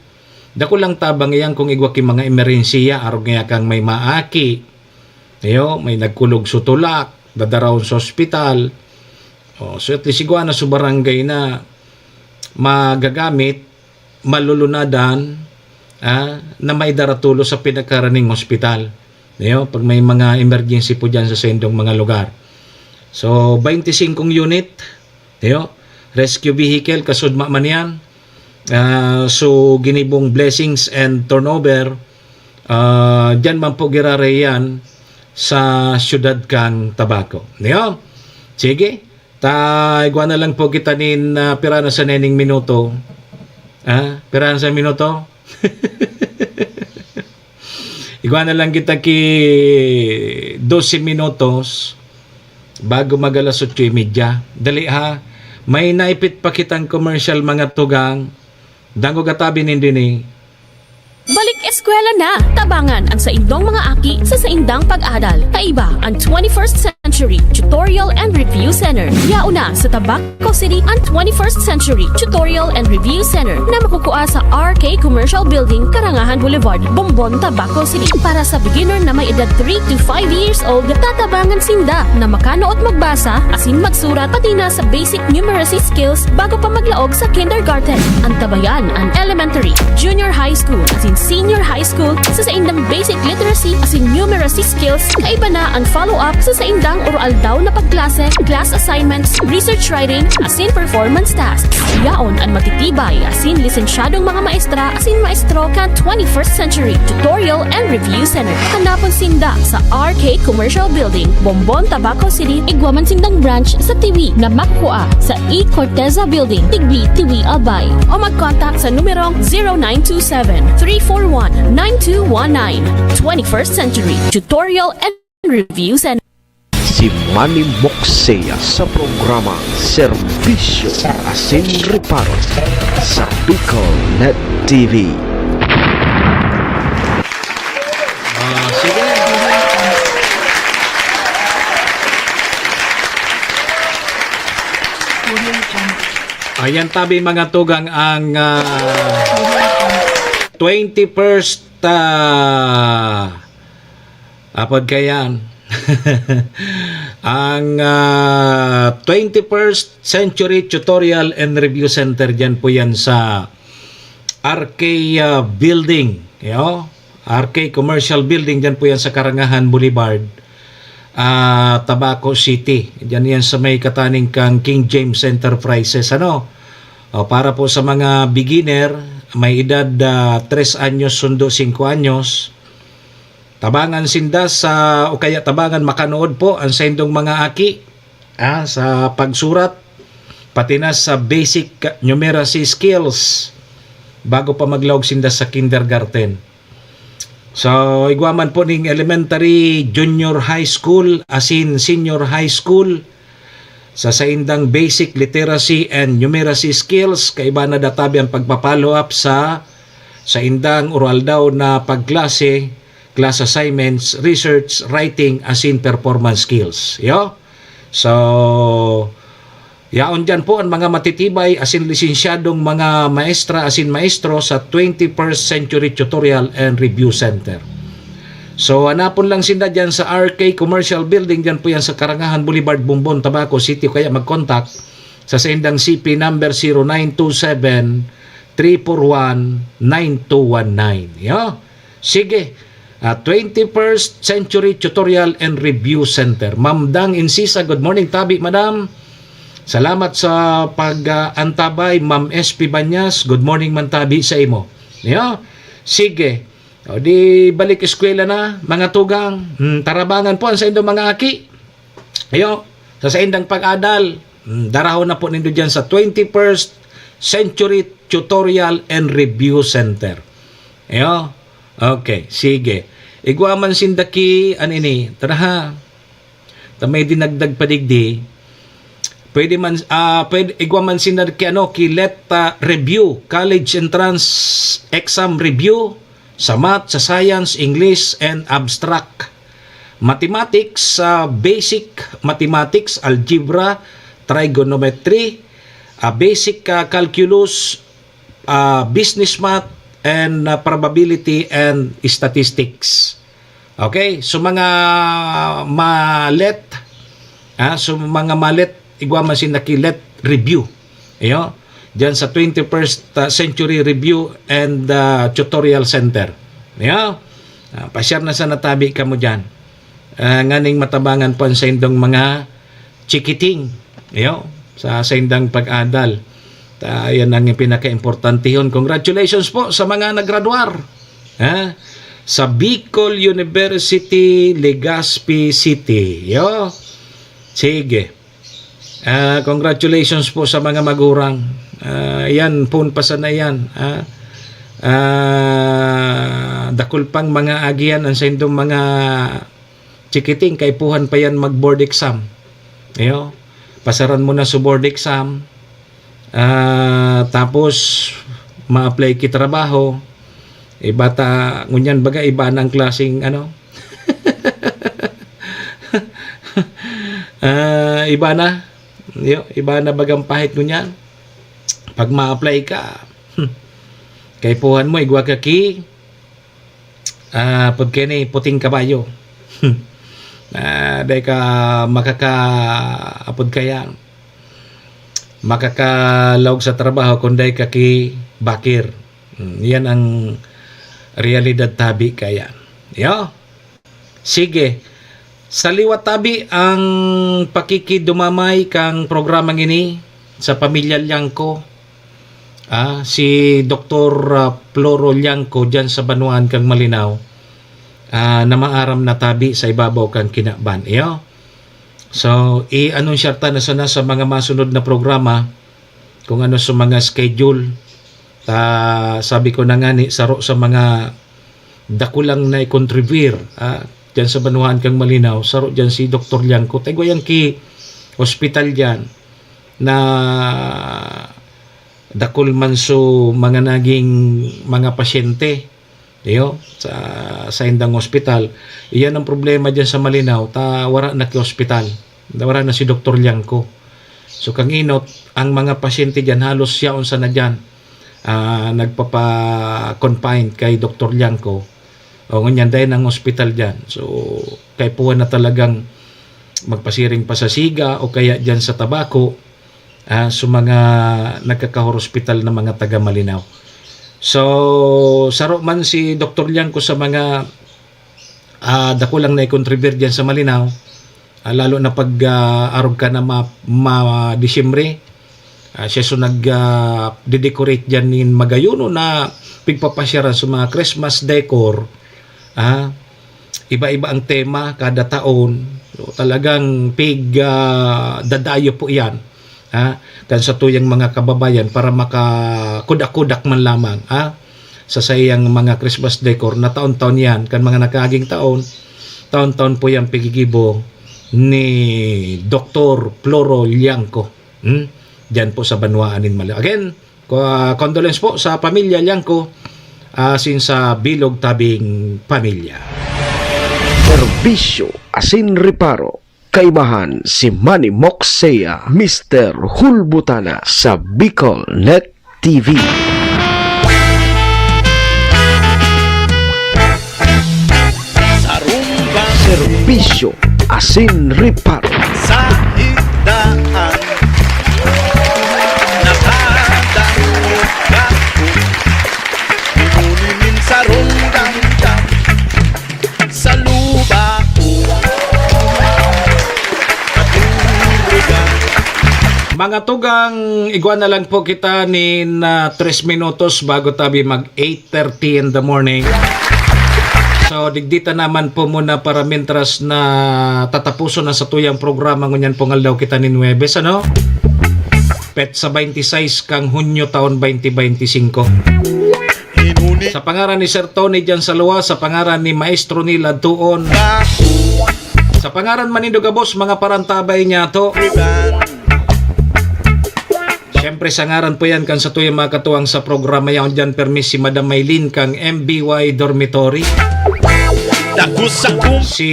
dakulang tabang iyan kung igwa ki mga emerhensiya, arog ngaya kang may maaki, iyo, may nagkulog so tulak, dadarawon sa ospital. O, so at least igwa na sa barangay na magagamit, malulunadan, ah, na maidara tulos sa pinakaraning ospital. Iyo, pag may mga emergency po dyan sa sendong mga lugar. So, twenty-five unit, iyo, rescue vehicle, kasudma man yan. Ah, so, ginibong blessings and turnover, ah, dyan man po giraray yan sa siyudad kang Tabaco. Iyo? Sige, ta, igwa na lang po kita nin, ah, pira na sa nening minuto. Ah, pira na sa minuto? Igwa na lang kita ki dose minutos bago mag alas otso y media. Dali ha, may naipit pa kitang commercial, mga tugang. Dangog at tabi nindo ini. Balik eskwela na! Tabangan ang saindong mga aki sa saindang pag-adal. Kaiba ang twenty-first Century Tutorial and Review Center. Yaon na sa Tabaco City ang twenty-first Century Tutorial and Review Center na makukua sa R K Commercial Building, Karangahan Boulevard, Bombon, Tabaco City. Para sa beginner na may edad three to five years old, tatabangan sinda na makanood magbasa asin magsurat, pati na sa basic numeracy skills bago pa maglaog sa kindergarten. Antabayan an elementary, junior high school, asin senior high school sa saindang basic literacy asin numeracy skills. Kaiba na an follow-up sa saindang oro-aldaw na pagklase, class assignments, research writing, asin performance tasks. Yaon an matitibay asin lisensyadong mga maestra asin maestro kan twenty-first Century Tutorial and Review Center. Hanapon sinda sa R K Commercial Building, Bombon, Tabaco City. Igwa man sindang branch sa Tiwi na makukua sa E Corteza Building, Tigbi, Tiwi, Albay. O mag-contact sa numerong zero nine two seven, three four one, nine two one nine. Twenty-first Century Tutorial and Review Center. Si Manny Moxea sa programang Serbisyo asin Reparo sa Bicol Net T V. Ah, sige. Ayan tabi, mga tugang, ang ah, twenty-first ah, apod kayan. Ang ah, twenty-first Century Tutorial and Review Center, dyan po yan sa R K ah, Building. Yo? R K Commercial Building, dyan po yan sa Karangahan Boulevard, ah, Tabaco City. Dyan yan sa may kataning kang King James Enterprises. Ano? O, para po sa mga beginner, may edad ah, tres anyos sundo singko anyos, tabangan sinda sa, o kaya tabangan makanood po ang saindong mga aki ah, sa pagsurat, pati na sa basic numeracy skills bago pa maglaog sinda sa kindergarten. So, igwa man po ning elementary, junior high school, asin senior high school, sa saindang basic literacy and numeracy skills, kaiba na databi ang pagpa-follow up sa saindang uro-aldaw na pagklase, class assignments, research, writing, asin performance skills. Yo? So, yaon dyan po ang mga matitibay asin lisensyadong mga maestra asin maestro sa twenty-first Century Tutorial and Review Center. So, hanapon lang sinda dyan sa R K Commercial Building, dyan po yan sa Karangahan Boulevard, Bombon, Tabaco City, o kaya mag-contact sa saindang C P number zero nine two seven, three four one, nine two one nine. Yo? Sige. Ah, twenty-first Century Tutorial and Review Center. Ma'am Dang Insisa, good morning, tabi, madam. Salamat sa pag-antabay, Ma'am S P Banyas. Good morning man, tabi, sa imo. Yo? Sige. O di, balik eskwela na, mga tugang. Hmm, tarabangan po ang saindong mga aki. Ayo, sa saindang pag-adal, mm, darahon na po nindo dyan sa twenty-first Century Tutorial and Review Center. Ayo, okay, sige. Igwa man sinda ki, ano ini, tara ha. Ta may dinagdag pa digdi. Pwede man, ah, pwede, igwa man sinda ki, ano, ki let, ah, review, college entrance exam review, sa math, sa science, English, and abstract. Mathematics, sa basic mathematics, algebra, trigonometry, ah, basic, ah, calculus, ah, business math, and, ah, probability and statistics. Okay? So, mga malet, ah, so, mga malet, igwa man sinda ki let review. Iyo, diyan sa twenty-first, ah, Century Review and, ah, Tutorial Center. Iyo, ah, pasyar na sana tabi kamo diyan. Ah, nganing matabangan po ang saindong mga chikiting. Iyo, sa saindang pag-adal. Ta, yan ang pinakaimportantehon. Congratulations po sa mga naggraduar. Ha? Sa Bicol University, Legazpi City. Yo. Sige. Ah, congratulations po sa mga magurang. Ah, yan, pun pa sana yan. Ah, ah, dakul pang mga agihan ang saindong mga chikiting, kaipuhan pa yan mag-board exam. Iyo, pasaran mo na sa board exam, ah, tapos ma-apply ki trabaho, iba ta, ngunyan baga, iba na ang klaseng, ano, ah, iba na, yo, iba na bagang pahit ngunyan. Pag ma-apply ka, hmm, kaipuhan mo, igwa ka ki, ah, apod kaini, puting kabayo. Ah, dai ka makaka-, apod kaya, makakalaog sa trabaho kun dai ka ki bakir. Hmm, yan ang realidad tabi kaya. Yo? Sige. Sa liwat tabi ang pakikidumamay kang programang ini sa pamilya Liangco. Ah, si Doktor, ah, Floro Liangco diyan sa banwaan kang Malinao, ah, na maaram na tabi sa ibabaw kang kinaban. Iyo. So, i-anunsyar ta na sana sa mga masunod na programa kung ano sa mga schedule. Ta, sabi ko na nga ni, saro sa mga dakulang naikontribwir, ah, diyan sa banwaan kang Malinao, saro diyan si Doktor Liangco. Ta igwa yan ki hospital diyan na dakul man so mga naging mga pasyente, iyo, sa, sa indang ospital. Iyan ang problema diyan sa Malinao, ta wara na ki ospital, wara na si Doktor Liangco. So, kang inot, ang mga pasyente diyan, halos yaon sana diyan, ah, nagpapa-confine kay Doktor Liangco. O, ngunyan, dai nang ospital diyan. So, kaipuhan na talagang magpasiring pa sa siga o kaya diyan sa tabako, ah, sa mga nagkakahorospital na mga taga Malinao. So, saro man si Doktor Liangco sa mga, ah, dakulang naikontribir diyan sa Malinao, ah, lalo na pag, ah, arog ka na ma-, ma-, Disyembre, ah, siya so nag, ah, de-decorate diyan nin magayuno na pigpapasyaran sa mga Christmas decor, ah, iba-iba ang tema kada taon. So, talagang pig, ah, dadayo po iyan, ha, kan satuyang mga kababayan para makakudak-kudak man lamang, ha, sa saiyang mga Christmas decor na taon-taon yan. Kan mga nakaaging taon, taon-taon po yan pigigibo ni Doktor Floro Liangco. Hmm? Diyan po sa banwaan nin Malinao. Again, ko-, condolence po sa pamilya Liangco, ah, asin sa bilog tabing pamilya. Serbisyo asin reparo. Kaibahan si Manny Moxea, Mister Hulbutana sa Bicol Net T V. Sarumba. Serbisyo asin reparo. Sa higdaan, nakadangog ako. Inuni nin sarong damdam sa luba ko. Katurugan. Mga tugang, igwa na lang po kita nin, ah, tres minutos bago tabi mag eight thirty in the morning. So, digdi ta naman po muna para mientras na tatapuson na satuyang programa ngunyan pong aldaw kita nin Huwebes, ano? Petsa twenty-six kang Hunyo taon twenty twenty-five. Inuni. Sa pangaran ni Sir Tony diyan sa luwas, sa pangaran ni Maestro Neil Adtuon, sa pangaran man nindo gabos, mga parantabay niya to. Siyempre, sa ngaran po yan kan satuyang mga katuwang sa programa yaon diyan, permi si Madam Maylin kang M B Y Dormitory. Dagus sa kum- Si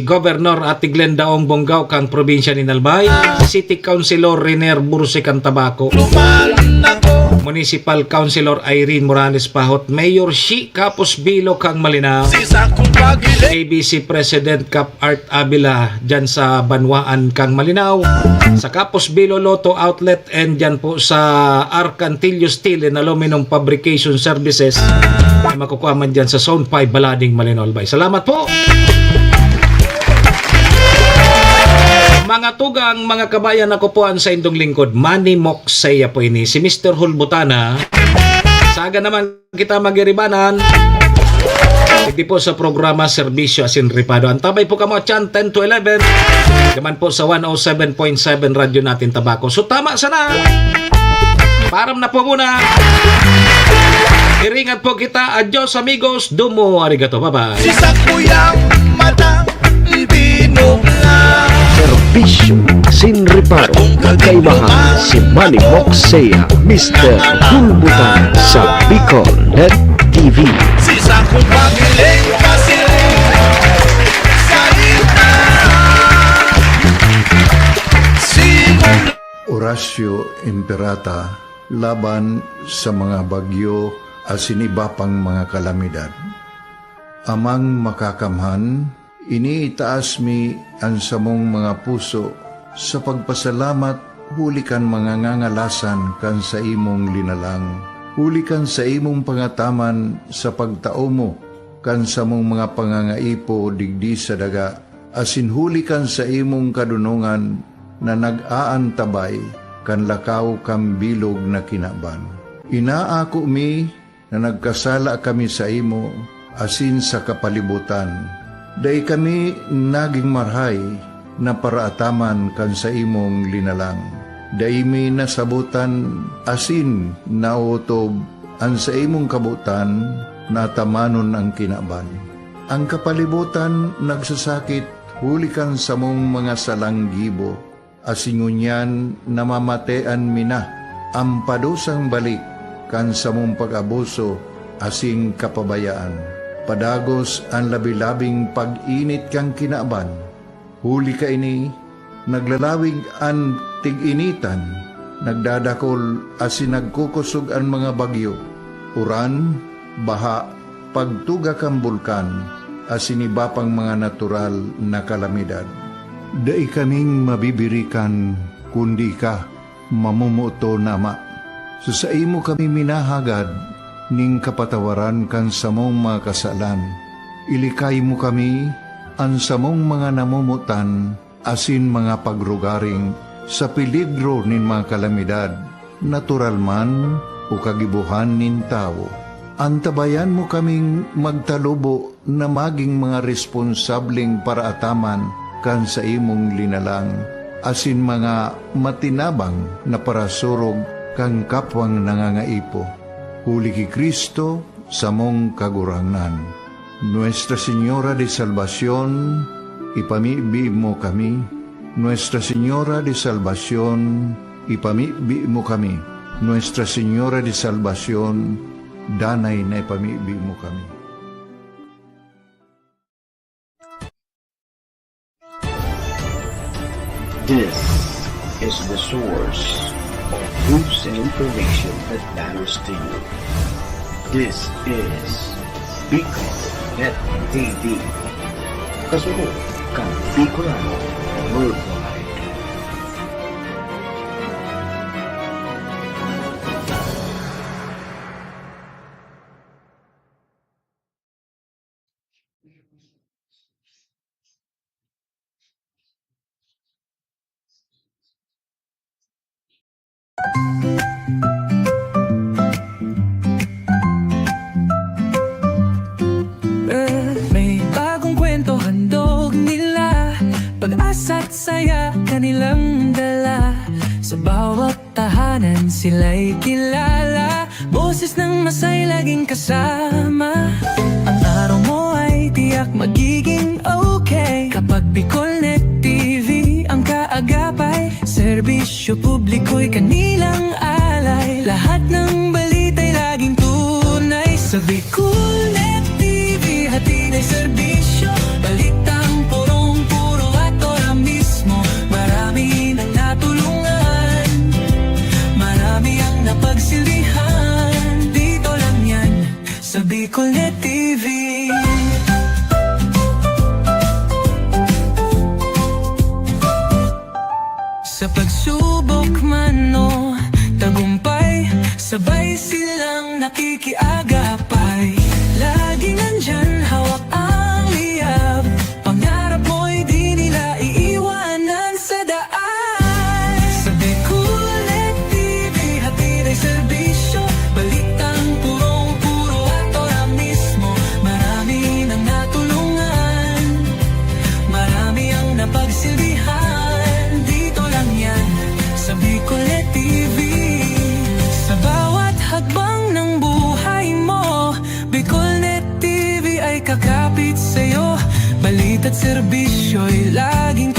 Governor Ate Glenda Ong Bongao kang probinsya ni Albay, City Councilor Riner Burse kang Tabaco, Luman ako. Municipal Councilor Irene Morales Pahot, Mayor Shi Kapos Bilo kang Malinao, Si sakong pagili. A B C President Kap Art Avila dyan sa Banwaan kang Malinao, sa Kapos Bilo Lotto Outlet, and dyan po sa Arcantillo Steel and Aluminum Fabrication Services na makukuha man dyan sa Zone five, Balading, Malinao, Albay. Salamat po! Mga tugang, mga kabayan, ako po ang sa indong lingkod, Manny Moxea po ini, si Mister Hulbutana. Saga naman kita magiribanan. Hindi po sa programa, serbisyo asin reparo. Antabay po kamo dyan, ten to eleven. Naman po sa one oh seven point seven Radyo Natin Tabaco. So, tama sana. Param na po muna. Iringat po kita. Adios, amigos. Domo arigato. Bye-bye. Si sakuyang mata, binukla. Serbisyo asin reparo. Kaibahan si Manny Moxea, Mister Hulbutan sa Bicol Net T V. Si sakong pagiling, pasiling, salita. Simula. Horacio Imperata laban sa mga bagyo asin iba pang mga kalamidad. Amang Makakamhan, iniitaas mi an samong mga puso sa pagpasalamat huli kan mga ngangalasan kan saimong linalang, huli kan saimong pangataman sa pagtao mo kan samong mga pangangaipo digdi sa daga, asin huli kan saimong kadonongan na nag-aantabay kan lakaw kan bilog na kinaban. Inaako mi na nagkasala kami saimo asin sa kapalibotan. Dai kami nagin marahay na paraataman kan saimong linalang. Dai mi nasabotan asin naotob an saimong kabotan na atamanon an kinaban. An kapalibotan nagsasakit huli kan samong mga salang gibo, asin ngunyan namamatean mi na an padusang balik kan samong pag-abuso asin kapabayaan. Padagos an labi-labing pag-init kan kinaban. Huli kaini, Naglalawig an tig-initan, nagdadakol asin nagkukosog an mga bagyo, uran, baha, pagtuga kan bulkan, asin iba pang mga natural na kalamidad. Dai kaming mabibirikan, kundi ika, mamomoton, Ama. Sa saimo kami minahagad ning kapatawaran kan samong mga kasalan. Ilikay mo kami, an samong mga namomotan, asin mga pagrugaring sa peligro nin mga kalamidad, natural man o kagibohan nin tawo. Antabayan mo kaming magtalubo na magin mga responsableng paraataman kan saimong linalang, asin mga matinabang na parasurog kan kapwang nangangaipo. Huli ki Cristo, samong Kagurangnan. Nuestra Señora de Salvacion, ipamibi mo kami. Nuestra Señora de Salvacion, ipamibi mo kami. Nuestra Señora de Salvacion, danay na ipamibi mo kami. This is the source of news and information that matters to you. This is Bicol Net T V. Kasunod kan Bicolano Worldwide. Eh, may bagong kwento handog nila, pag-asa't saya kanilang dala. Sa bawat tahanan sila'y kilala, boses ng masay laging kasama. Ang araw mo ay tiyak magiging okay kapag Bicol Net T V ang kaagapay. Serbisyo publiko'y kanilang alay, lahat ng balita'y laging tunay. Sa Bicol Net T V, hatid ay serbisyo, balitang purong-puro at ora mismo. Marami nang natulungan, marami ang napagsilbihan. Dito lang yan, sa Bicol Net T V. Sa pagsubok man o tagumpay, sabay silang nakikiagapay. Laging nandyan, hawak ang liyab. Pangarap mo'y di nila iiwanan sa daan. Sa Bicol Net T V, hatid ay serbisyo, balitang purong-puro at ora mismo. Marami nang natulungan, marami ang napagsilbihan. Dito lang yan, sa Bicol Net T V. Sa bawat hakbang ng buhay mo, Bicol Net T V ay kakapit sa'yo. Balita't serbisyo'y laging